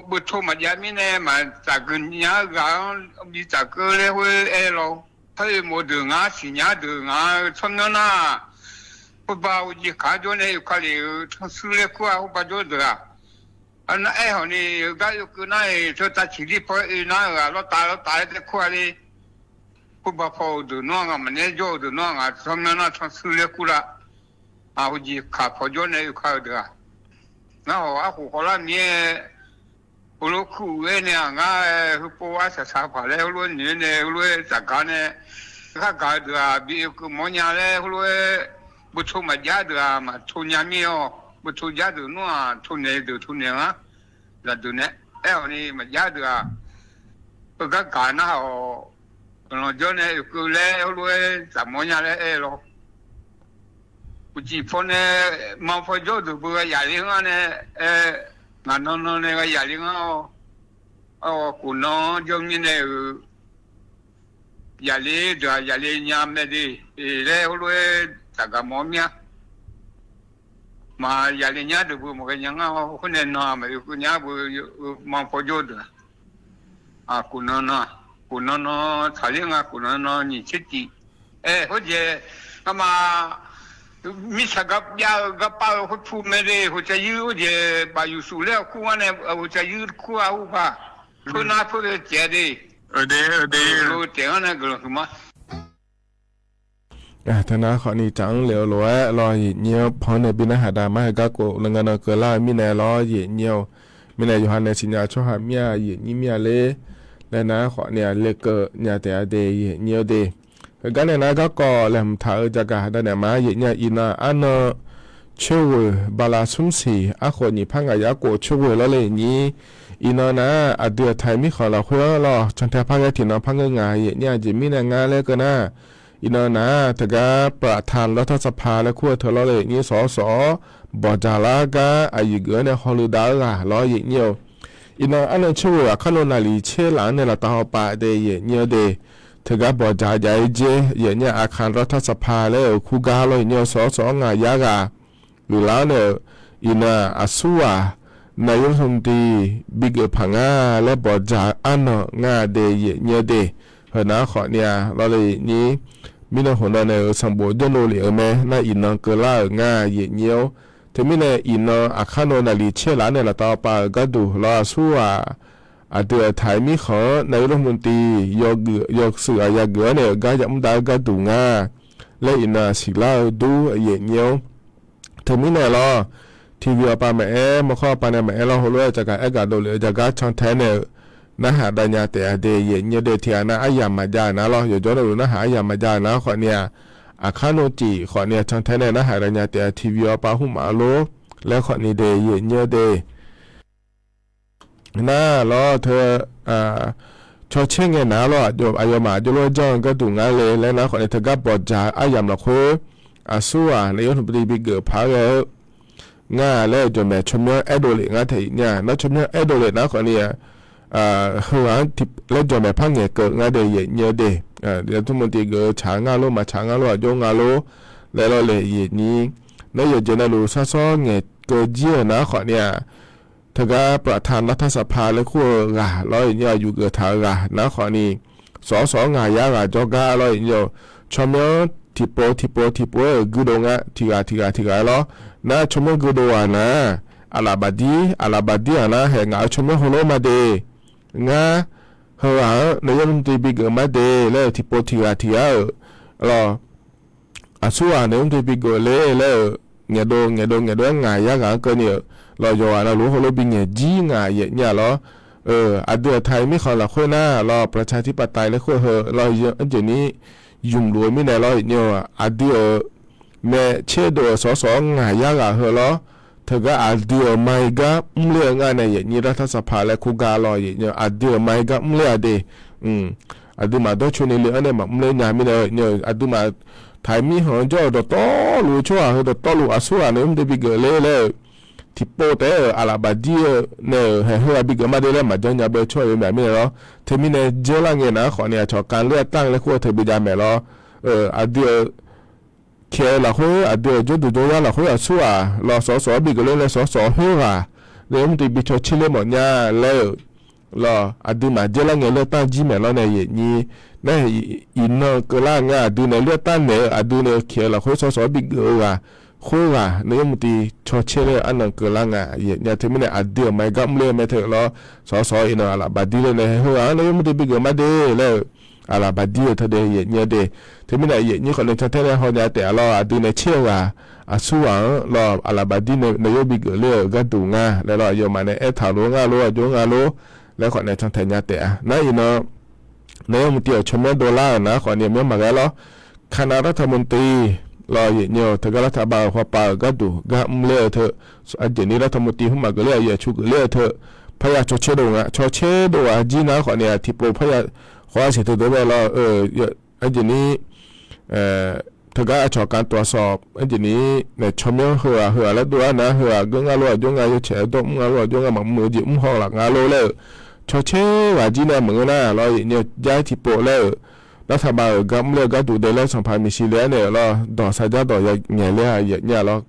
beuto maqjav mirnae maqtsaf geuf nya-eu ghaq-anr bi tsaf keuv laer ghoer aer lawr. Khar oe mawf-eu deuq ngar siqnya deuq ngaq-euq tsawrmyanr nar, khoerba uqjeq kaq-anr jawr nae oe ka lef-euq tanqshuir laer kur-a khoerba jawr deuq-aq, arnar aer hawq ni gar oe keuv nar-iq teu tav ciqlir paw-aer oe nar-euq ghaq lawr tav lawr tav-aer tae kur-a le. Khoerba paw-eu deuq nawr ngaq maqnaeq-aer jawr-eu deuq nawr ngaq tsawrmyanr nar tanqshuir laer kur lar. Aq, uqjeq kaq paw jawr nae oe ka-eu deuq-aq, ngar hawq arkhof khawvlar mir-aer Heulof kur-eu aer nae-aq, ngar-aer heupov arsaq saq paq laer heulof-aer noeq-aer nae heulof-aer tsafgar nae, ghargaq-eu deuq-aq bi oekeuv mawr nya laer heulof-aer, beuto maqjav deuq-aq maqto nya mir-awq. Beuto jar deuq nmr-aq, to naeq deuq to naeq-anr, zaqdeuq nae aer-awq ni maqjav deuq-aq, heugar gaq nar-awq. Guiqlanq jawr nae oekeuv laer heulof-aer tsaf mawr nya laer aer-eu lawr. Uqcif paw nae manr paw jawr deuq beu gha yaf le ngar nae, aer, ngaq nan nan nae gha yaf le ngar-awr, aer-awq, kof nan-anr jawr mirnae-euq yaf le deuq-aq yaf le nya mae de laer heulof-aer tsafgaq mawr mir-a. Maq yaf le nya deuq beu maqghae nya ngar-awr, khoer nae nan-aq maq oekeuv nya beu, manr paw jawr deuq-aq, kof nan nan, kof nan nan tsaqler nga, kof nan nan nyiq tser tif. Aer, khoerjeq, ngamaf mirtsaq gar byav-eu gar pav-eu khoer pu mae de, hoqcaq yir khoerjeq baf yuqsuf laer-awq kur ngar nae, hoqcaq yir kur-a ur paq. Khoernar khoer-eu taef-a de. Lo taef-anr nae guiqlanq huiq ma. Teunar khawfni tsaf-anr lef-eu lof-aer lawr, yaeqnyir-anr pan nae bi narhaq daq mar-aer garkawv laer ngar nan keuvlar-eu mirnae lawr, yaeqnyir-awq. Mirnae yawqha nae siqnya tsawrhaq mir-a, yaeqnyir mir-a ler laer nar khawfni-aq lekeuv nya taef-a de, yaeqnyir-awr de. Heugar nae nar garkawv laeqhmq taq-eu jagaq haqdanaeq ma, yaeqnyir-a iqnan arnan coerghoeq bala smr siq arkhof nyiq par ngaq yar khof coerghoeq lawr le nyir. Iqnan nar aqdui aqtaq-iq mirkhanq lafkhoer-anr lawr cantae par ghae tiqnan par ngeur nga, yaeqnyir-a jeq mirnae ngar laer keuv nar, iqnan nar teugar ประธานรัฐสภา laer kur-eu teu lawr le nyir sawq-awr sawq-awr bawqdzaq lar gar aqyuif geuf-anr nae hawluf dav-eu ghaq lawr yaeqnyir-eu. Iqnan arnan coerghoeq aqkar nov naqliq tser laf-anr nae laftav hawpav de yaeqnyir-eu de. Teugar bawqdzaq jav-ir jer yaeqnyir-a อาคารรัฐสภา laer-euq kur gar lawr yaeqnyir-eu sawq-awr sawq-awr ngaq yar ghaq uiqlar-anr nae-euq, iqnan-aq aqsurghaq นายกรัฐมนตรี bigeuf paq nga laer bawqdzaq arnan nga de yaeqnyir-eu de. Heunar khawfni-a lawr le yaeqnyir, mirnan khof nan nae-euq sanqbof jawrnov lef-euq mae nar iqnan keuvlar-euq nga yaeqnyir-awr. Teumirnae iqnan aqkar nov naqliq tser laf-anr nae laftav pav-euq gharduq lawr aqsurghaq aqdui aqtaq-iq mirkhanq-anr นายกรัฐมนตรี yawshuif ghaq yageuf-anr nae-euq gar yamr dav-eu gharduq nga laer iqnan-aq siqlar-eu dur yaeqnyir-awr. Teumirnae lawr, TV awqpav maqaer, mawrkhawr awqpav nae maqaer lawr, heulof-aer jaqgaq aer gaq dovlef-eu jaqgar cantae nae-euq narhaq dav nya taef-a de yaeqnyir-eu de. Tiqghaq nar aryamq maqjav-euq nar lawr, yawqjawr navluf narhaq aryamq maqjav-euq nar khawfni-aq, aqkar nov cif khawfni-aq cantae nae narhaq dav nya taef-a, TV awqpav hmq maf-eu lor laer khawfni de yaeqnyir-eu de. Nar lawr teu cawtser ngae nar lawr, aqyawfmaf aqjox lof-aer janr-eu gharduq ngar le laer nar khawfni teugar bawqdzaq aryamq lafkhoer aqsurghaq นายกรัฐมนตรี bigeuf paq-aer ghae-eu ngar laer-eu jawqmaeq tsawrmyanr aerdov lef ngar taef-a nya. Nar tsawrmyanr aerdov lef nar khawfni-aq, heughaq-anr laer jawqmaeq par ngaeqkeuv ngar de yaeqnyir-eu de. นายกรัฐมนตรี geuf-eu tsaq ngar lor, maqtsaq ngar lor, aqjox nga lor laer lawr le yaeqnyir. Nar yawqjeq navluf sarsawr ngaeqkeuv jir-euq nar khawfni-aq, teugar ประธานรัฐสภา laer kur-eu ghaq lawr yaeqnyir-a, yufgeuf taq-eu ghaq nar khawfni, sawq-awr sawq-awr ngaq yar ghaq jawrgar lawr yaeqnyir-eu, tsawrmyanr tiqpov tiqpov tiqpov-aer-euq guirdov nga, tiqghaq tiqghaq tiqghaq-aer lawr. Nar tsawrmyanr guirdov ghaq nar, aqlaf bafdir aqlaf bafdir-aq nar haeq ngaq-euq tsawrmyanr heulof ma de. Ngar heughaq-anr นายกรัฐมนตรี bigeuf ma de laer-euq tiqpov tiqghaq tiqghaq-euq lawr. Aqsurghaq นายกรัฐมนตรี bigeuf ler laer-euq ngaeqdov ngaeqdov ngaeqdov-aer ngaq yar ghaq-anr keuvni-euq lawr, yawqghaq navluf heulof bi ngaeq jir ngaq yaeqnyir-a lawr. Aqdui aqtaq-iq mirkhanq lafkhoer nar lawr ประชาธิปไตย laer kur-eu heu lawr, aqjeq ni ymq luf-eu mirnae lawr yaeqnyir-aq, aqdui-euq maeq tserdov-euq sawq-awr sawq-awr ngaq yar ghaq heu lawr. Teugar aqdui-euq ma-ir gar mrler-eu ngar nae yaeqnyir รัฐสภา laer kur gar lawr yaeqnyir-eu, aqdui-euq ma-ir gar mrler-a de. Aqduimaf dawrcoeni le-anr nae maqmr ler nya mirnae, aqduimaf taq-iq mirkhanq-anr jawr-euq dawqtawvluf-eu tsawrhaq heu dawqtawvluf aqsurghaq นายกรัฐมนตรี bigeuf ler laer-euq tiqpov taef-aer-euq aqlaf bafdir-eu nae-euq haeq heughaq bigeuf ma de laer maqjanr nya bae-eu tsawrhaq yawmyaq mirnae lawr. Teumirnae dzeurlar ngae nar khawfni-aq, เฉพาะการเลือกตั้ง laer kur-eu teu bi jav maeq lawr. Aqdui-euq kaeq-eu lafkhoer, aqdui-euq jawrduq jawryar lafkhoer aqsurghaq lawr sawq-awr sawq-awr bigeuf ler nae sawq-awr sawq-awr khoerghaq นายกรัฐมนตรี bi cawtser ler mawf nya laer-euq lawr, aqduimaf dzeurlar ngae เลือกตั้ง jir maeq lawr nae yaeqnyir. Nar iqnan keuvlar ngar aqdui nae เลือกตั้ง naeq-eu aqdui nae kaeq-eu lafkhoer sawq-awr sawq-awr bigeuf-eu ghaq khoerghaq นายกรัฐมนตรี cawtser ler-eu arnan keuvlar nga yaeqnyir. Teumirnae aqdui-euq ma-ir gar mrler-eu mae teu lawr, sawq-awr sawq-awr iqnan aqlaf bafdir ler nae heughaq-anr นายกรัฐมนตรี bigeuf ma de laer-euq Aqlaqbaqdir-euq teu de yaef nyir-eu de. Teumirnae yaef nyir khawf nae cantae nae hawnya taef-a lawr, aqdui nae tser-eu ghaq aqsurghaq-anr lawr, aqlaqbaqdir nae nae yawr bi geufler-euq gharduq nga laer lawr, aqyawfmaf nae aertaq-euq lof nga lor, aqjox nga lor laer khawf nae cantae nya taef-a. Nar iqnan nae yawmuiq tiv-awq tsawrmyanr dovlar-euq nar khawf ni aqmyanr maqghae lawr. คณะรัฐมนตรี lawr yaef nyir-eu teugar รัฐบาล-euq hawpav-euq gharduq gar mrler-eu teu, aqjeq ni รัฐมนตรี hmq maqgeuf ler-a, yaef cu geufler-eu teu, parya cawcaer dov nga, cawcaer dov ghaq jir nar khawf ni-aq tiqpov parya khawf-a siq teu dov mae lawr, aqjeq ni teugar aqcawq kantuf-a sawq, aqjeq ni nae tsawrmyanr heughaq heughaq laer dov-ar nar, heughaq geur nga lor, aqjox nga, yawtsaq-eu dawr mr nga lor, aqjox nga, maqmr-eu jeq mr haw laf nga lor laer-euq, cawcaer ghaq jir nae maqngeur nar lawr, yaef nyir-eu jar tiqpov laer-euq, รัฐบาล-euq gar mrler-eu gharduq de laer sanqpaq miqshi le-ar naeq-euq lawr, dawq sarjax dawq ya ngaeq ler-a yaef nyir-a lawr.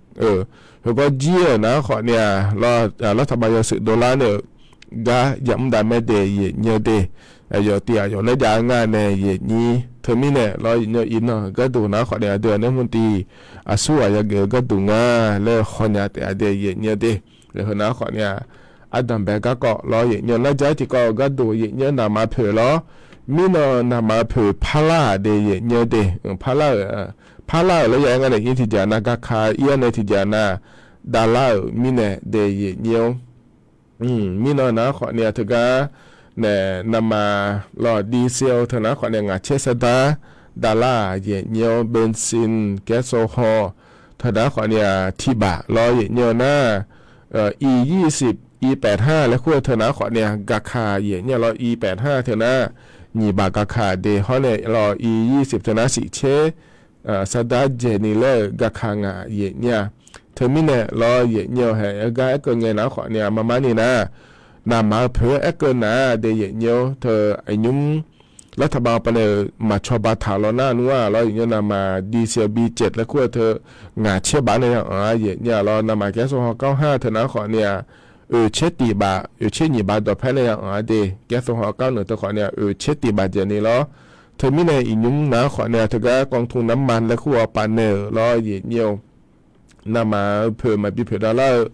Heugawr jir-euq nar khawf ni-aq lawr, รัฐบาล yawshuif dovlar naeq-euq gar yamr dav mae de yaef nyir-eu de. Aqyawf tiq aqyawf nae jav nga nae yaef nyir. Teumirnae lawr yaef nyir-eu iqnan gharduq nar khawf ni aqdui-aq nae mrtiv aqsurghaq yageuf-eu gharduq nga laer hawnya taef-a de yaef nyir-eu de. Heu nar khawf ni-aq, ardanqbae garkawv lawr yaef nyir-eu nar jar tiqkawv-euq gharduq yaef nyir-eu naqma poeq lawr. Mirnan naqma-eu poeq parlar-aq de yaef nyir-eu de. Parlar-euq, parlar-euq laer ya-aer ngar nae ir tiqjeq-aq nar, gaka ir-awr nae tiqjeq-aq nar, davlar-euq mirnae de yaef nyir-awr. Mirnan nar khawf ni-aq teugar nae naqma lawr, ดีเซล teu nar khawf ni-aq ngaq caer sardar davlar-aq yaef nyir-awr, เบนซิน แก๊สโซฮอล์ teu nar khawf ni-aq tiqbaf lawr yaef nyir-eu nar, อี ยี่สิบ อี แปดห้า laer kur-eu teu nar khawf ni-aq gaka yaef nyir-a lawr, อี แปดห้า teu nar nyiq baf gaka de hawr nae lawr, อี ยี่สิบ teu nar siq caer sardar dzaeqni laer-euq gaka ngaq yaef nyir-a. Teumirnae lawr yaef nyir-eu hae, heugar aerkeuv ngae nar khawf ni-aq marmar ni nar, naqma-eu poeq-aer aerkeuv nar de yaef nyir-awr teu, iqnymr รัฐบาล pav nae-euq maqcawba taq-euq lawr nar nmr-aq lawr yaef nyir-eu naqma ดีเซล บีเจ็ด laer kur-eu teu ngaq caer baf nae ya anq-a yaef nyir-a lawr, naqma แก๊สโซฮอล์ เก้าห้า teu nar khawf ni-aq oeq caer tiq baf, oeq caer nyiq baf dawqpae nae ya anq-a de, แก๊สโซฮอล์ เก้าหนึ่ง teu khawf ni-aq oeq caer tiq baf dzaeqni lawr. Teumirnae iqnymr nar khawf ni-aq teugar กองทุนน้ำมัน laer kur-awr pav nae-euq lawr yaef nyir-awr, naqma-eu poeq maqbi poeq davlar-eu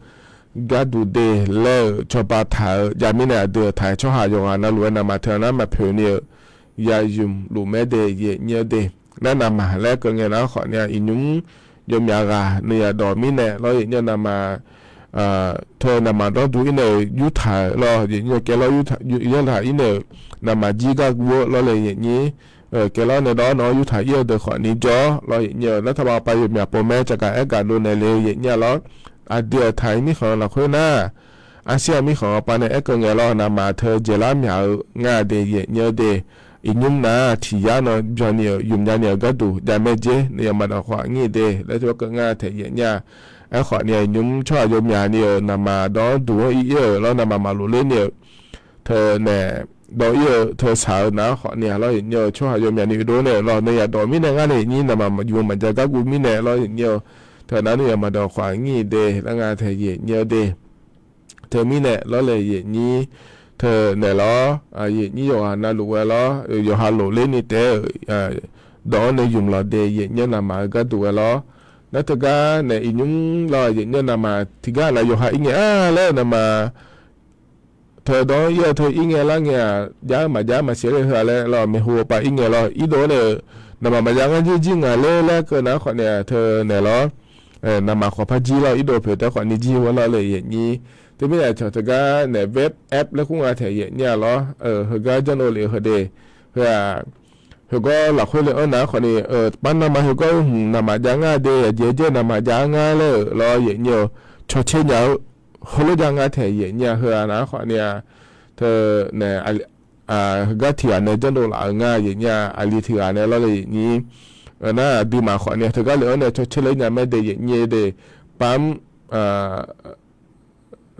gharduq de laer-euq cawba taq-eu jav mirnae aqdui-euq taq-aer tsawrhaq yawqghaq navluf-aer naqma teu nar maqpoeq ni-euq ya ymq luf mae de yaef nyir-eu de. Nar naqma laer keuv ngae nar khawf ni-aq iqnymr yawmyaq ghaq nuiyaq dawq mirnae lawr yaef nyir-eu naqma teu naqma dawrduq irnae-euq yurtaq-euq lawr yaef nyir-eu kaevlawr yurtaq, yurtaq irnae-euq naqma jir gar guv-eu lawr le yaef nyir. Kaevlawr nae dawr nawr yurtaq ir-eu deuq khawf ni jawr-awr lawr yaef nyir-eu รัฐบาล pav yawmyaq pov mae caqgaq aer gaq dov naeq le-eu yaef nyir-a lawr. Aqdui-euq taq-ir mirkhanq lafkhoer nar, arsiar-eu mirkhanq pav nae aerkeuv ngae lawr naqma teu dzaeqlar myaq-eu ngar de yaef nyir-eu de. Iqnymr nar tiq yar nan byanni-euq ymq nyani-euq gharduq javmae dzer nuiyaq maqdawq khawf ngir de laer teu-aer keuv ngar taeq yaef nyir-a. Aerkhawf ni-aq iqnymr tsawrhaq yawmyaq ni-euq naqma dawr duq-anr ir-ir-euq lawr naqma maqlof ler ni-euq teu naeq dawq ir-eu teu shaq-eu nar khawf ni-aq lawr yaef nyir-eu tsawrhaq yawmyaq ni uiqdov naeq-euq lawr nuiyaq dawq mirnae ngar nae yaef nyir naqma maqyuq-eu maqjav gar guv mirnae lawr yaef nyir-eu teu nar nuiyaq maqdawq khawf ngir de laer ngar taeq yaef nyir-eu de. Teumirnae lawr le yaef nyir teu naeq lawr, yaef nyir yawqghaq navluf ghae lawr, yawqha lof ler ni taef-aer dawq-anr nae ymq lawq de yaef nyir navmaqtser gharduq ghae lawr. Nar teugar nae iqnymr lawr yaef nyir navmaqtser tiqgar nav yawqha ir ngae-a laer navmaqtser teu dawq-anr ir-eu teu ir ngae lar ngae-aq, jav-eu maqjav maqsiq ler heu-a laer lawr maeqhu pav ir ngae lawr irdov-anr nae-euq navmaqtser maqjav ngar jir jir ngaq ler laer keuv nar khawf nae-aq teu naeq lawr, navmaqtser khawf par jir lawr irdov poeq taef khawf ni jir-a lawr le yaef nyir. Teumirnae cawq teugar nae เว็บแอป laer kur nga taeq yaef nyir-a lawr, heugar janrdov lef-eu heu de, heu-aq, heugawr lafkhoer le-anr nar khawf ni, par navmaqtser heugawr hmq navmaqtser jav ngar de, aqjeq-aer jav navmaqtser jav ngar laer-euq lawr yaef nyir-eu cawtser nya-eu heulof jav ngar taeq yaef nyir-a heu-a nar khawf ni-aq, teu nae heugar tiq ghaq nae janrdov laf-eu ngar yaef nyir-a, aqli tiq ghaq nae lawr le yaef nyir. Nar aqduimaf khawf ni-aq teugar le-anr nae cawtser ler nya mae de yaef nyir de, pamr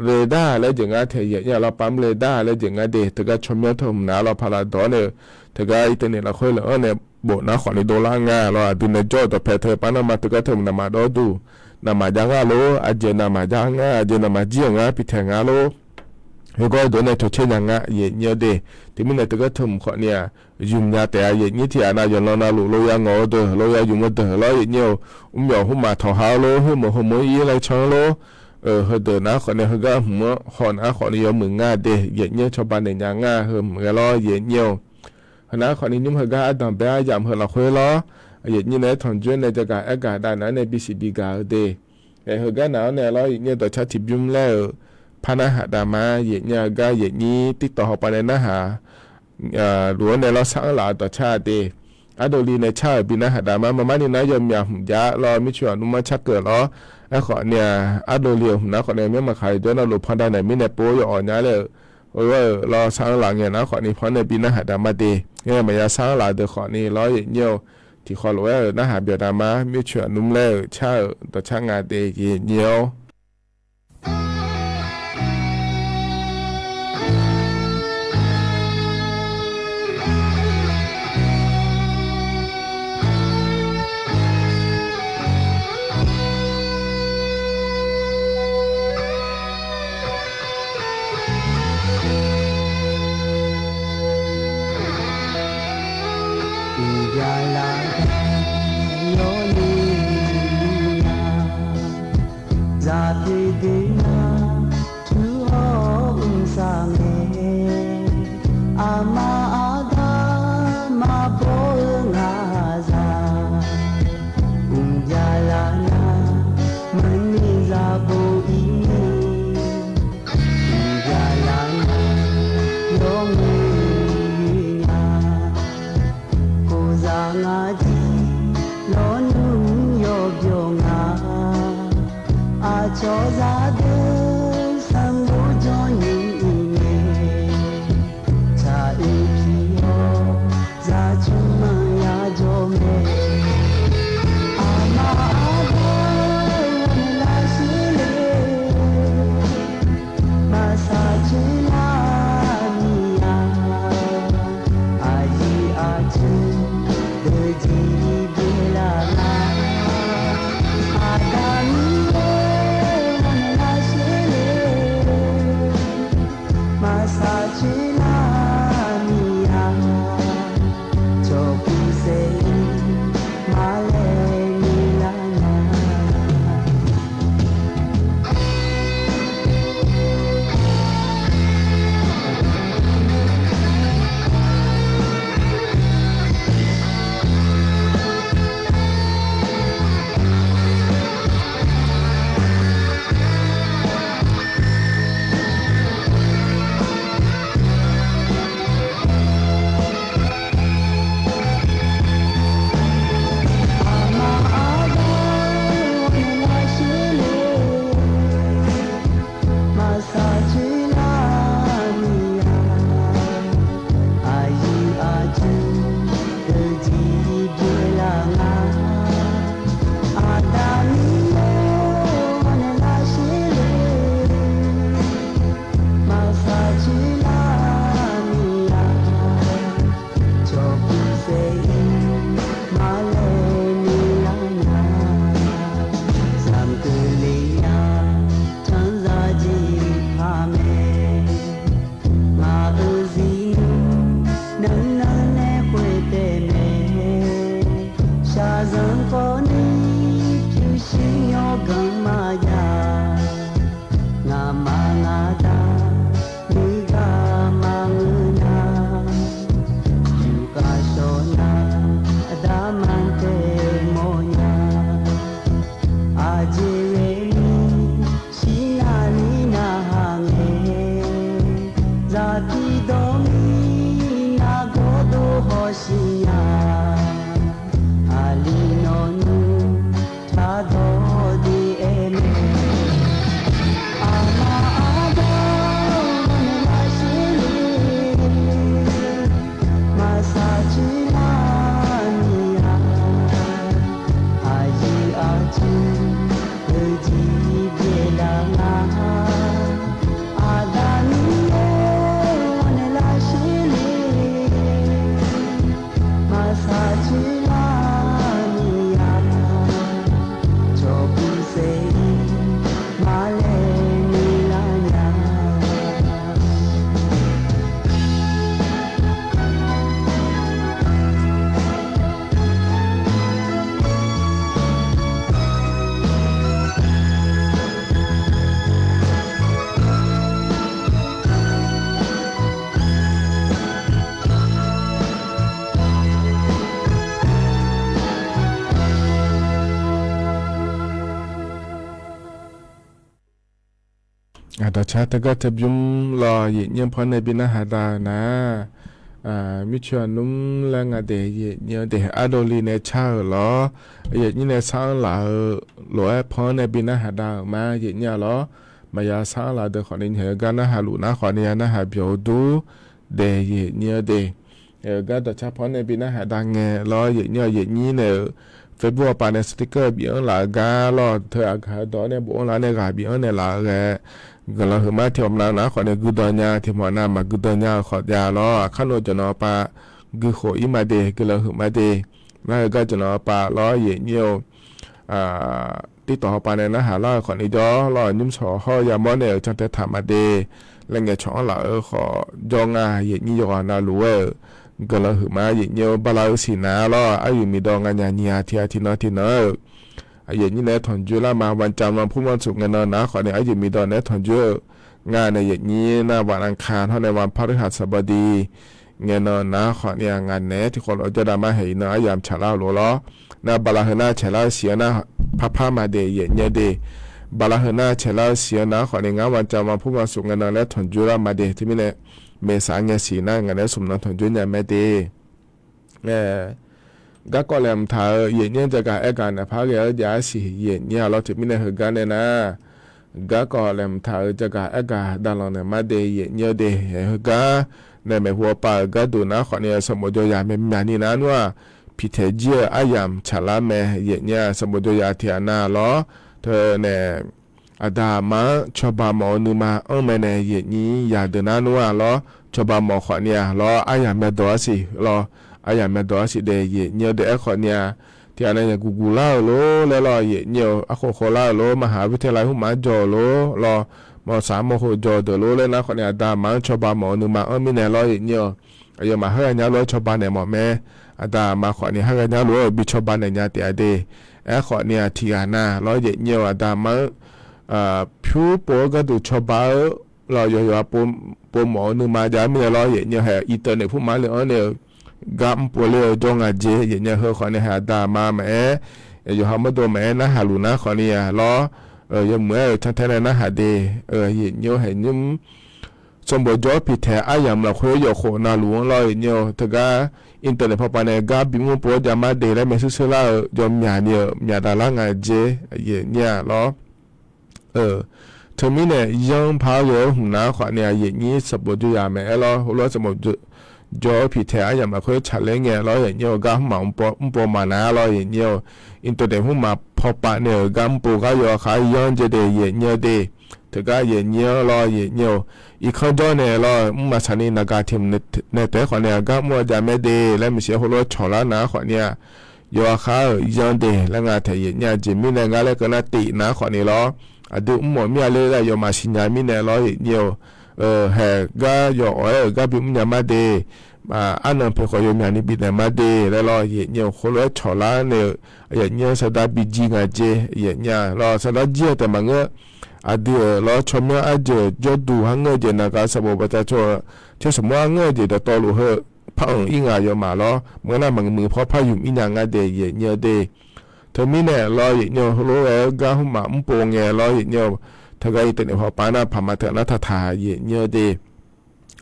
เรดาร์ laer jeq ngar taeq yaef nyir-a lawr, pamr เรดาร์ laer jeq ngar de, teugar tsawrmyanr teu hmq nav-a lawr paqlaq dawq-anr nae-eu, teugar internet lafkhoer le-anr nae bof nar khawf ni dovlar nga lawr, aqdui nae jawr-eu dawqpae teu par navmaqtser teugar teu hmq navmaqtser dawr duq, navmaqtser jav ngar lor, aqjeq navmaqtser jav ngar, aqjeq navmaqtser jir-euq ngar pitaeq nga lor. Heugawr deuq nae cawtser nya nga yaef nyir-eu de. Teumirnae teugar teu hmq khawf ni-aq, ymq nya taef-a yaef nyir tiq ghaq nav yawqnan navluf lof ya ngawq-eu deuq, lof ya ymq-eu deuq lawr yaef nyir-eu, mrmyawq hmqmaq tawqha-eu lor, khoermeuq heumeuq-anr ir laer can-eu lor, heudeuq nar khawf ni heugar hmq-anr haw nar khawf ni yawmuiq nga de yaef nyir cawba naeq nya nga heu hmq ghae lawr yaef nyir-eu Aqnar khawfni nymr heugar ardanq bae-aer yamq heu lafkhoer lawr, aqyuif aqnyir naeq-aer tanqjoer nae jagaq aergaq dav nar-awr nae bisiq biga-eu de. Ae, heugar nar-awr nae lawr, aqyuif aqnyir-eu dawqcar tiqbymr laer-euq par narhaq dav ma. Aqyuif aqnyir-eu gar aqyuif aqnyir TikTok hawpav nae narhaq luf-awr nae lawr sar-anr laf-eu dawqcar-a de. Ardovli nae car-euq bi narhaq dav ma. Maqmar ni nar yawmyaq hmq jav lawr, mircoeq aqnmr-anr carkeuv lawr. Aerkhawf ni-aq, ardovli-euq hmq nar khawf nae myanr maqkhaq-eu jawr nar lof pandav naeq mirnae pov-awr yawawq nya laer-euq, oe-aer-euq lawr sar-anr laf ngae nar khawfni panr nae bi narhaq dav ma de. Aer, maqya sar-anr laf deuq khawfni lawr, aqyuif aqnyir-eu tiqkhawf lof-aer-euq narhaq byawq dav ma. Mircoeq aqnmr laer-euq car-euq dawqcar nga de, aqyuif aqnyir-awr. Uqbya laf-aer yawni nya, zaqpoeq deuq nar tur hawr mqsaq ngae, aqma aqda maqbaw-eu ngaq zaq. Uqbya laf nar maqni zaqbo ir ni, uqbya laf nar yawmuiq nya. Khof zaq ngaq jir lawnmr yawbyawq nga, aqcawq zaqdeuq sanqbof janrnyiq-iq mae, tsaq-eu pi-awr zaqcmq maqya jawr mae. Aqma aqda-eu ghawqmya lar shir le, maqsaq coer lar miq-a. Aqyuif aqtsu deuq jeq byaev laf nar, Aqda Miqyaer-or, ghawqmya lar shir le, maqsaq coer lar miq-a. Cawq puq saef-ir maqlaer ni lar nya. Maqsaq coer lar miq-a. Aqyuif aqtsu deuq jeq byaev laf nga. Aqda Miqyaer-or, ghawqmya lar shir le, maqsaq coer lar miq-a. Cawq puq saef-ir maqlaer ni lar nya. Zaqmq keuvle nya, canzaq jeq paq mae. Ngaq-euq zirnmr nanqnan nae khoer taef mae. Shaqzanq kawvni pyurshuir yawganq maqjav. Ngaqma ngaqda nuigar maqngeur nar, yufkhav shawq nar aqda mantae mawrnya. Aqjeq ghae ni shir navni narhaq ngae, zaqpiq dawq mir nargawr dov hawshiq nya. Aqli nawq nmr tardawq de aer mae. Aqma aqda-or, ghawqmya lar shir le, maqsaq coer lar miq-a. Aqyuif aqtsu deuq jeq byaev laf nga. Aqda Miqyaer-or, ghawqmya lar shir le, maqsaq coer lar miq-a. Cawq puq saef-ir maqlaer ni lar nya. Aqdaqcar teugar teubymr lawr, yaeqnyir-anr paw nae bi narhaq dav-euq nar, mircoeq aqnmr laer nga de, yaeqnyir-eu de ardovli nae car-euq lawr, yaeqnyir nae sar-anr laf-eu lof-aer paw-anr nae bi narhaq dav-euq ma, yaeqnyir-a lawr. Maqya sar-anr laf deuq khawfni nyaeq-eu gar narhaq luf nar khawfni ya narhaq byawq-eu dur de, yaeqnyir-eu de. Aer-eu gar dawqcar paw-anr nae bi narhaq dav ngae lawr, yaeqnyir-a yaeqnyir nae-euq Facebook-awr pav nae sticker bif-anr laf-eu gar lawr, teu aqgaq-eu dawq-anr nae bof-anr laf nae ghaq bif-anr nae laf-eu ghae, guiqlanq huiqma tiq ghawqmya nar khawfni guiqdawq nya, tiq ghawqmya nar maqguiqdawq nya-eu khawf jav lawr, aqkar nawr jawqnawv pav guikhof-ir ma de, guiqlanq huiqma de. Nar-eu gar jawqnawv pav lawr, yaeqnyir-eu tirtawq hawpav nae narhaq lar-eu khawfni jawr lawr, nymrshawq hawr-eu yamawr nae-euq cantae taq ma de. Laer ngaeqcawq-anr laf-eu khawf jawr nga, yaeqnyir yawqghaq navluf-aer-euq guiqlanq huiqma, yaeqnyir-eu bala-eu siqnav lawr, aryuif miqdawq nganyaf nyiq-aq tiq-aq tiqnan tiqnan-euq yaeqnyir nae-aer tanqjoer lar ma, วันจันทร์ วันพฤหัส ศุกร์ ngae nan nar khawfni aryuif miqdawq nae-aer tanqjoer-eu nga nae, yaeqnyir nar วันอังคาร hawr nae วันพฤหัสบดี ngae nan nar khawfni-aq ngaq naeq-aer tiqkhawv lof-aer jawrdav mar haeq iqnan aryamq tsaqlar-eu lof lawr. Nar bala heu nar caeqlar-eu siq-anr nar parpar ma de, yaeqnyir-eu de. Bala heu nar caeqlar-eu siq-anr nar khawfni ngar วันจันทร์ วันพฤหัส ngae nan laer tanqjoer lar ma de, teumirnae maeqsaq ngae siq nar ngaq naeq-aer smq nan tanqjoer nya mae de. Garkawv laeqhmq taq-euq yaeqnyir-anr jagaq aergaq naeq par ghae-awr jav-ar siq, yaeqnyir-a lawr, teumirnae heugar nae nar garkawv laeqhmq taq-euq jagaq aergaq daqlanq naeq mar de, yaeqnyir-eu de. Heugar nae maeqhu-awr pav-euq gharduq nar khawfni sanqbof jawr yaq mae myaq ni nar nmr-aq, piqtaeq jir-eu aryamq tsaqlar mae, yaeqnyir-a sanqbof jawr yaq tiq ghaq na lawr. Teunae aqda aqma-anr cawba mawf-eu nuima anr mae nae yaeqnyir yaq deuq nar nmr-aq lawr, cawba mawf khawfni-aq lawr, aryamq myavdawq-ar siq lawr, aryamq myavdawq-ar siq de, yaeqnyir-eu de. Aerkhawfni-aq tiq ghaq nae yaq guqguq lar-euq lor laer lawr, yaeqnyir-eu arkhof khof lar-euq lor, maqhaq วิทยาลัย hawr maf-anr jawr-euq lor lawr, mawqsaq mawqhof jawr-eu deuq lor laer nar khawfni aqda aqma-anr cawba mawf-eu nuima anr mirnae lawr, yaeqnyir-eu aqyawfmaf haer ghae nya lof-aer cawba naeq mawf mae. Aqda aqma khawfni haer ghae nya lof-aer bi cawba naeq nya taef-a de. Aerkhawfni-aq tiq ghaq na lawr, yaeqnyir-eu aqda aqma-anr pyur pov-eu gharduq cawba-eu lawr, yawqha pov mawf-eu nuima jav-ar mirnae lawr, yaeqnyir-eu hae อินเทอร์เน็ต pumaf le-anr nae-eu gar mr pov ler-eu jawr nga jeq, yaeqnyir-eu heu khawfni hae aqda aqma maqaer, yawqha mawrdo maqaer narhaq luf nar khawfni-aq lawr, yawmuiq-aer-euq cantae nae narhaq de, yaeqnyir-eu hae nymr sanqbof jawr-awr piqtaeq aryamq lafkhoer yawf khof navluf-anr lawr, yaeqnyir-eu teugar อินเทอร์เน็ต pawpav nae gar bimr pov-awr jav mar de laer maershuir shuir lar-eu jawrmyaq ni-euq myaq daq lar nga jeq, yaeqnyir-a lawr. Teumirnae yanr par ghae-awr hmq nar khawfni-aq yaeqnyir sanqbof jawr yaq maqaer lawr, heulof-aer sanqbof jawr-awr piqtaeq aryamq lafkhoer tsaqler ngae lawr, yaeqnyir-eu gar hmq maf mr pov maqnar lawr, yaeqnyir-eu อินเทอร์เน็ต hmq maf pawpav nae-euq gar mr pov gar yawqha khar yanr jeq de, yaeqnyir-eu de. Teugar yaeqnyir-anr lawr, yaeqnyir-eu irkanr jawr nae lawr, mr maqsaq ni naqgaq tiq mq nae taef-aer khawfni-aq gar mr-awr jav mae de laer maeqshi-aer heulof-aer cawq lar nar khawfni-aq yawqha khar-euq yanr de laer nga taef, yaeqnyir-a jeq mirnae ngar laer keuv nar tif nar khawfni lawr, aqdui mr mawf mir-a ler laer yawfmaf siqnya mirnae lawr, yaeqnyir-eu hae gar yawf awq-aer-euq gar bimr nya mar de. Arnan poeq khawf yawmyaq ni bifnaeq mar de laer lawr, yaeqnyir-eu heulof-aer cawq lar nae-eu yaeqnyir-anr sardar bijir nga jeq, yaeqnyir-a lawr, sardar jir-eu taef maqngeur. Aqdui-euq lawr tsawrmyanr arjeuq jawrduq har ngeur-eu jeq naqgaq sanqbof baqda tsawr-eu, tsawr sanqbof har ngeur-eu jeq dawqtawvluf heu par-anr ir nga yawfmaf lawr, maqngeur nar maqmuiq paw par yumq ir nya nga de, yaeqnyir-eu de. Teumirnae lawr, yaeqnyir-eu heulof-aer gar hmq maf mr pov ngae lawr, yaeqnyir-eu teugar อินเทอร์เน็ต pawpav nar paq ma teuq nar taqtaq, yaeqnyir-eu de.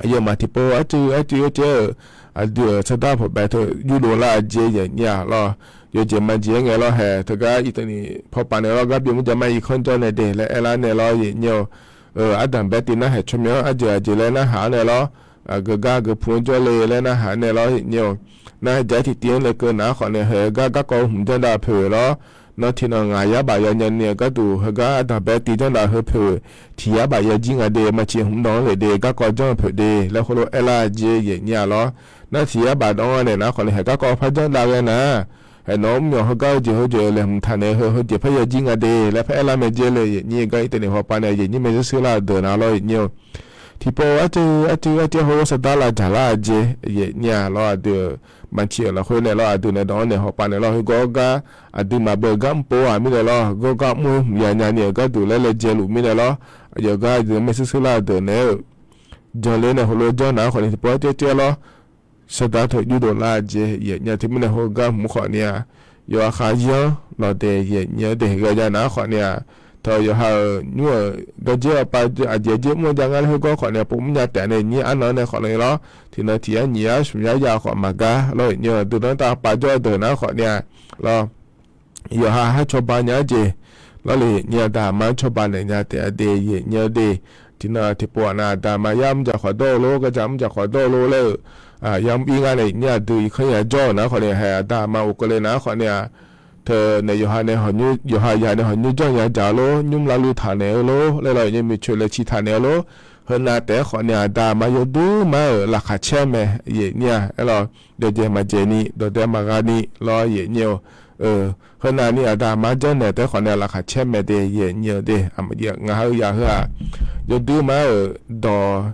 Aqyawfmaf tiqpov arcuiv arcuiv-aer caer-euq aqdui-euq sardar pawqbae teu yurdov lar-a jeq, yaeqnyir-a lawr, yawjeq majeq-aer ngae lawr hae teugar อินเทอร์เน็ต pawpav nae lawr gar bimr jav mar irkanr jawr nae de laer aer lar nae lawr, yaeqnyir-eu ardanq bae tiv nar hae tsawrmyanr arjeuq aqjeq laer narhaq-anr nae lawr, aqgeu gar aqgeu pu-anr jawrle laer narhaq-anr nae lawr, yaeqnyir-eu nar jaq-aer tiqtiv-anr nae keuv nar khawfni hae gar garkawv hmq janrdav poeq lawr, nan tiqnan ngaq yar baf ya nyani-eu gharduq heugar ardanq bae tiv janrdav heu poeq tiq yar baf ya jir nga de, maqciq hmq dawq-anr lef de, garkawv janr-eu poeq de laer heulof aer lar-a jeq, yaeqnyir-a lawr. Nar tiq yar baf dawq-anr naeq nar khawfni hae garkawv par janrdav ghae nar, hae nawq-anr mr myawq heugar-eu jeq heujeq laeqhmq taq naeq heu heujeq par ya jir nga de laer par aer lar mae jeq le, yaeqnyir gar อินเทอร์เน็ต pawpav nae yaeqnyir maershuir shuir lar-eu deuq na lawr, yaeqnyir-eu tiqpov arcuiv arcuiv arcuiv heulof sardar lavdzaq lar-a jeq, yaeqnyir-a lawr, aqdui-euq maqciq-euq lafkhoer nae lawr, aqdui nae dawq-anr naeq hawpav nae lawr, heugawr gar aqduimaf beu gar mr pov-aq mirnae lawr, gawr gar mr-eu hmq ya nyani-euq gharduq laer laejae luf mirnae lawr, aqyawf gar aqdui maershuir shuir lar-eu deuq naeq-eu janler nae heulof janr nar khawfni tiqpov arcuiv arcuiv-aer lawr, sardar teu yurdov lar-a jeq, yaeqnyir-a teumirnae heugar hmq khawfni-aq yawqha khar yanr lawq de, yaeqnyir-eu de ghae jav nar khawfni-aq Teu yawqha-euq nymr-euq dawrdzer-awr pav aqjeq aqjeq mr-eu jav ngar laer khoergawr khawf nae pov mrnya taef nae nyir arnan nae khawf nae lawr, tiqnan tiq yar nyiq yar smq yar yav khawf maqgar lawr, iqnyir-euq deuq danr tav pav jawr-eu deuq nar khawf nae-a lawr, yawqha har cawba nya-ar jeq lawr le, iqnyir aqda aqma-anr cawba naeq nya taef-a de, yaeq nyir-eu de. Tiqnan tiqpov-aq nav aqda aqma yar mrjaq khawf dawr-eu lor, gardzaq mrjaq khawf dawr-eu lor laer-euq, yar mr ir ngar nae iqnyir aqdui irkanr yajawr-euq nar khawf nae haeq aqda aqma ghofkeuv le nar khawf nae-a, teu nae yawqha nae hawq nymr, yawqha yaq nae hawq nymr janr nya jaq-eu lor, nymr lavluiv taq naeq-eu lor laer lawr, iqnyir miqcoeq laeqciq taq naeq-eu lor. Heunav taef-aer khawf nae aqda aqma yawduir mar-euq laqkhaq caer mae, yaeq nyir-a aer lawr, dawqjaeq maqjaeq ni, dawqdae maqgha ni lawr, yaeq nyir-eu. Heunav ni aqda aqma janrnaeq taef-aer khawf nae laqkhaq caer mae de, yaeq nyir-eu de. Ngaq ha-eu yaq heu-aq, yawduir mar-euq dawq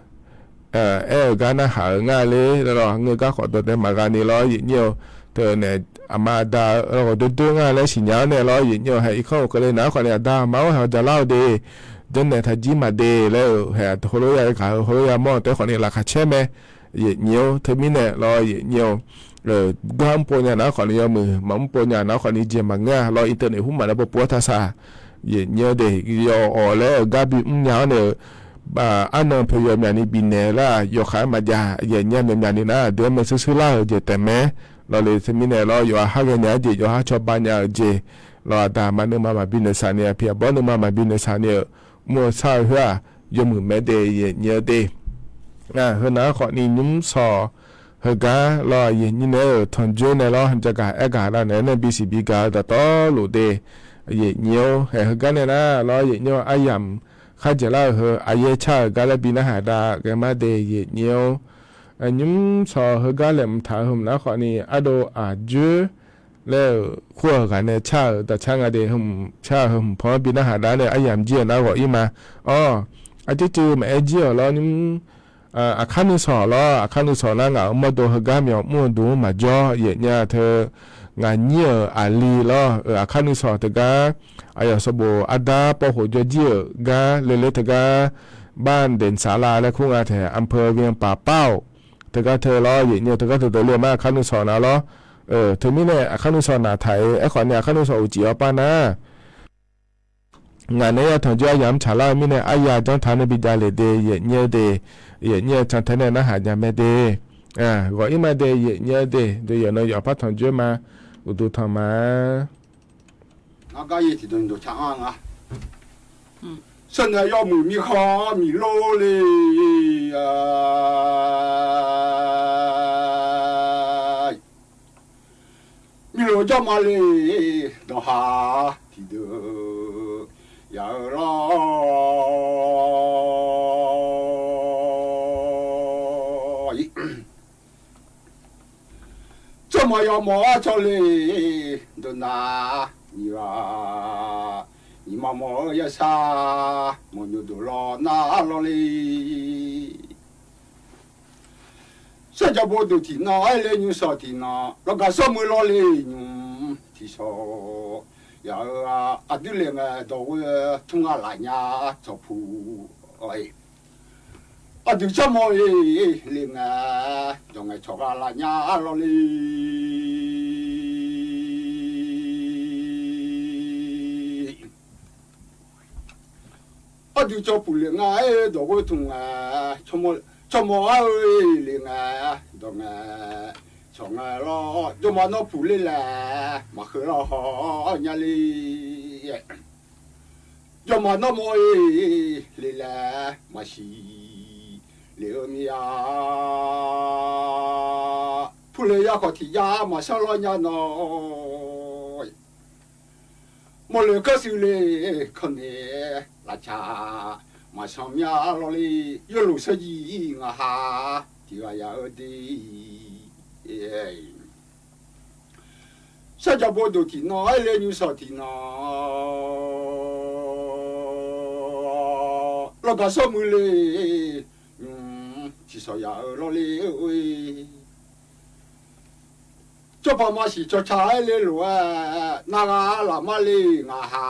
aer-euq gar narhaq-euq ngar ler laer lawr, ngeur gar khawf dawqdae maqgha ni lawr, yaeq nyir-eu. Teu nae aqma aqda ghawqdoer doer ngar laer siqnya-awr nae lawr, yaeq nyir-eu. Haeq irkanr ghofkeuv le nar khawf nae aqda aqma-anr haeq-awr jaqlar-eu de, janrnaeq taqjir maqde laer-euq haeq heulof ya gaq-eu heulof ya mawr-eu taef-aer khawf nae laqkhaq caer mae, yaeq nyir-eu. Teumirnae lawr, yaeq nyir-eu. Gar mrpov nya nar khawf nae yawmuiq maqmr pov nya nar khawf ni jeq maqngeur-a lawr, internet hmq maf nae pov pov-aer taq saq, yaeq nyir-eu de. Yawawq laer-euq gar bimr nya-awr nae-euq arnan pyaeq yawmyaq ni bifnaeq lar-aq, yawkhav-aer maqjav, yaeq nyir-a myaqmyaq ni nar aqdui-anr maershuir shuir lar-euq jeq taef mae. Lawr le teumirnae lawr, yawqha har ghaenya-ar jeq, yawqha cawba nya-eu jeq, lawr aqda aqma nuima maqbi noeqshaq ni-a, aqpiq aqbawr nuima maqbi noeqshaq ni-euq mr-eu shar-eu khoer-aq, yawmuiq mae de, yaeq nyir-eu de. Heunav-anr khawf ni nymr shawq heugar lawr, yaeq nyir naeq-euq tanqjoer nae lawr, jagaq aergaq lavnaeq-aer nae bisiq bigaq-eu dawqtawvluf de, yaeq nyir-eu. Haeq heugar nae nar lawr, yaeq nyir-eu, aryamq kharjaeq lar-euq heu aqyaer car-euq gar laer bi narhaq dav ghae mar de, yaeq nyir-eu. Nymr shawq heugar laeqhmq taq-eu hmq nar khawf ni ardov aqjoer laer-euq kur-euq ghaq nae car-euq dawqcar nga de, hmq car-eu heu hmq pan-anr bi narhaq dav nae aryamq jir-euq nar ghawq ir ma. Awr, arcuir cuiv maqaer jir-euq lawr nymr, aqkar nuishawq lawr, aqkar nuishawq nar ngaq-euq mawrdo heugar myawq mr-eu duq-anr maqjawr, yaeq nyir-a teu. Ngaq nyir-euq aqli lawr-euq aqkar nuishawq teugar, aqyawf sanqbof ardar pawv khof jawr jir-euq gar lele teugar, บ้านเด่นสารา laer kur nga taeq, อำเภอเวียงป่าเป้า teugar teu lawr, yaeq nyir-eu. Teugar teu deuq le-eu ma aqkar nuishawq nav lawr. Teumirnae aqkar nuishawq naq taq-euq aerkhawf ni aqkar nuishawq uqcif-awr pav nar, ngaq naeq-aer ya tanqjoer aryamq-anr tsaqlar-eu mirnae arya janr taq nae bi jav lef de, yaeq nyir-eu de. Yaeq nyir-eu can tae nae narhaq nya mae de. Ghawq ir ma de, yaeq nyir-eu de. Deuq yawq nan yawqpar tanqjoer ma. Uqduq tanq ma. Ngar gar yaer tiqdawq nyiq dawq ca anr nga. Sharnaeq yawmuiq mirkhanq miqlor le. Mirkhanq jawrma le, dawqhaq tiqdeuq yaq-eu lawr. Tsawrmawq yawmawq-anr cawle, dawqnav nyiq ghaq, nyiq ma mawq-eu yashar, mawqnymq dawq lawr nar lawr le. Sarjaq bo duq tiqnan aer le nymr shawq tiqnan, lawqgaq sawr muiq lawr le nymr tiqshawq. Yaq-eu aqdui le ngae dawqghoe tmr gha laf nya tsawqpuq. Aqdui tsawrmawq-e le ngae, dawq ngae tsawq gha laf nya lawr le. Aqdui tsawrpuq le ngae, dawqghoe tmr ngae, tsawrmawq ar-eu le ngae, dawq ngae tsawq ngae lawr, jawrma nawr puq le laer maqkheuq lawr haw nya le. Jawrma nawr mawr-e le laer maqsiq le-eu mir-a. Puq le ya khawf tiq jav maqshar lawr nya nawr, mawrle kar shuif le kanr nae lafcaq maqshanq mya lawr le. Yawlof sarjir ngaq ha tiq ghaq yaq-eu de. Sarjaq bo duq tiqnan aer le nymr shawq tiqnan, lawqgaq sawr muiq le nymr tiqshawq yaq-eu lawr le. Tsawrpaq maqsiq tsawrca aer le lof-aer, narghaq laf mar le ngaq ha.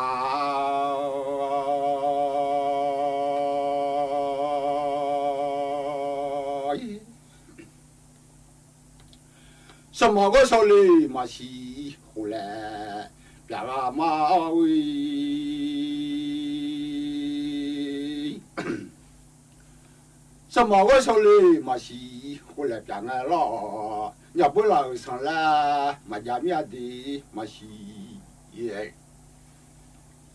Sharmaf ghoer shawr le maqsiq khof laer, pyaq ghaq mar-e. Cawmaf ghoer shawle maqsiq, khov laeq pyaf ngae lawr-awq. Nyabeur laf-euq sanq laer maqjav mir-a de maqsiq.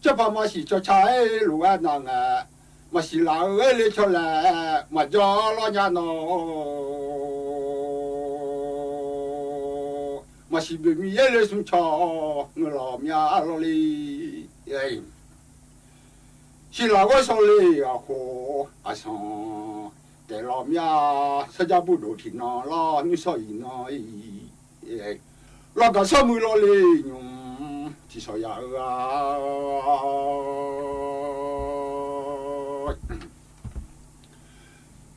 Tsawrpaq maqsiq cawqca-aer lof-aer nav ngae, maqsiq laf-eu aerle cawlaeq maqjawr lawr nya nawr, maqsiq boeqmiq yaerle smr cawq ngeur lawq mya lawrle. Siqlaq ghoer shawle aqkhof aqsanq taef lawq mya, sarjar burdov tiqnan lawr nuisawr iqnan-iq, lawqgaq sawr muiq lawrle nymq tiqshawq yaf-eu-a.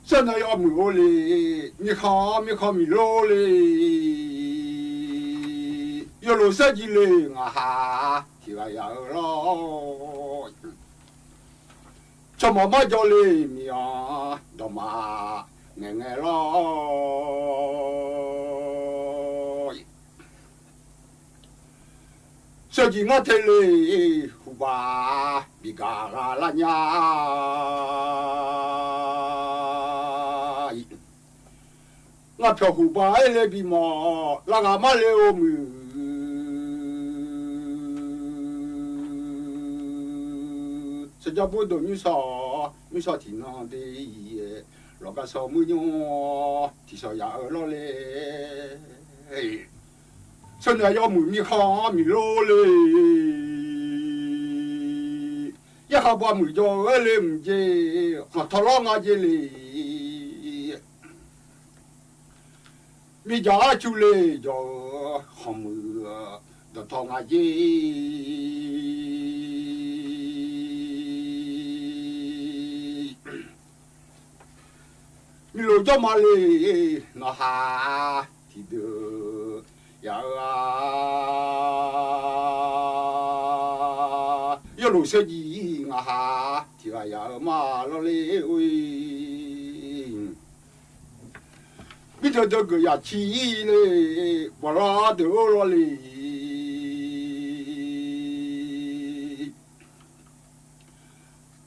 Sharnaeq yawmuiq-or le, mirkhanq mirkhanq miqlor le, yawlof sarjir le ngaqha tiqghaq yaf-eu lawr. Cawmaf marjawr le miq-anr dawqma ngaeqngae lawr. Sarjir ngar te le huqbaq bigaq gha lar nya. Ngar pyawq huqbaq aerle bimawf lar ghaq mar le-eu muiq. Sarjar burdov nymrshawr nymrshawr tiqnan de, lawqgaq sawr muiq nymr tiqshawq yaf-eu lawrle. Sharnaeq yawmuiq mirkhanq-anr miqlor le, yarkhaq bav muiq jawr-eu aerle mqjeq khanqtawq lawr nga jeq le. Mirjaq arcu le jawr-eu khanqmuiq dawqtawv nga jeq. Miqlof jawrma le nawqha tiqdeuq yaf-eu-a. Yawlof sarjir ngaqha tiqghaq yaf-eu ma lawrle-or. Mirdeuq deuq geuf yaf ci-ir le, bawqlar deuq-or lawrle.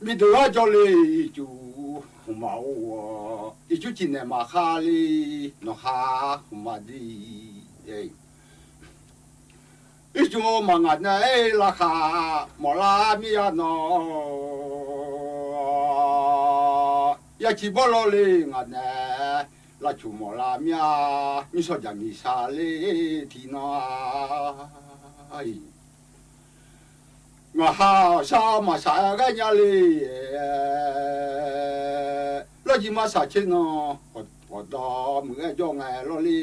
Mirdeuq arjawr le ircuf hmqmaq or-awq, ircuf tiqnaeq maqkhar le, nawqha hmqmaq de. Ircuf maqngaq nae-aer lavkhaq mawflar mir-a nawr, yaciq bawrlawr le ngaq nae lavcuf mawflar mir-a. Nymrshawr jaqmiq sar le tiqnan-a. Ngaqha-awq shar maqsaq-aer ghaer nya le, lawrjir maqsaq tser nan ghawqdawq muiq-aer jawr ngae lawrle.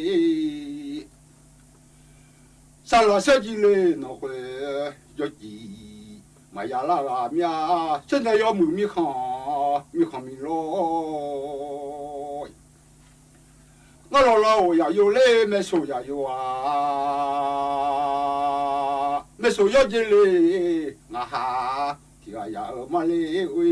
Saqlaq sarjir le nawq khoeq yawciq maqya lar ghaq mir-a. Sharnaeq yawmuiq mirkhanq mirkhanq miqlor. Ngar lawqlawq-euq yaqyo le maeqsoq yaqyo-a. Maeqsoq yawjeq le ngaqha tiqghaq yaf-eu ma le-or.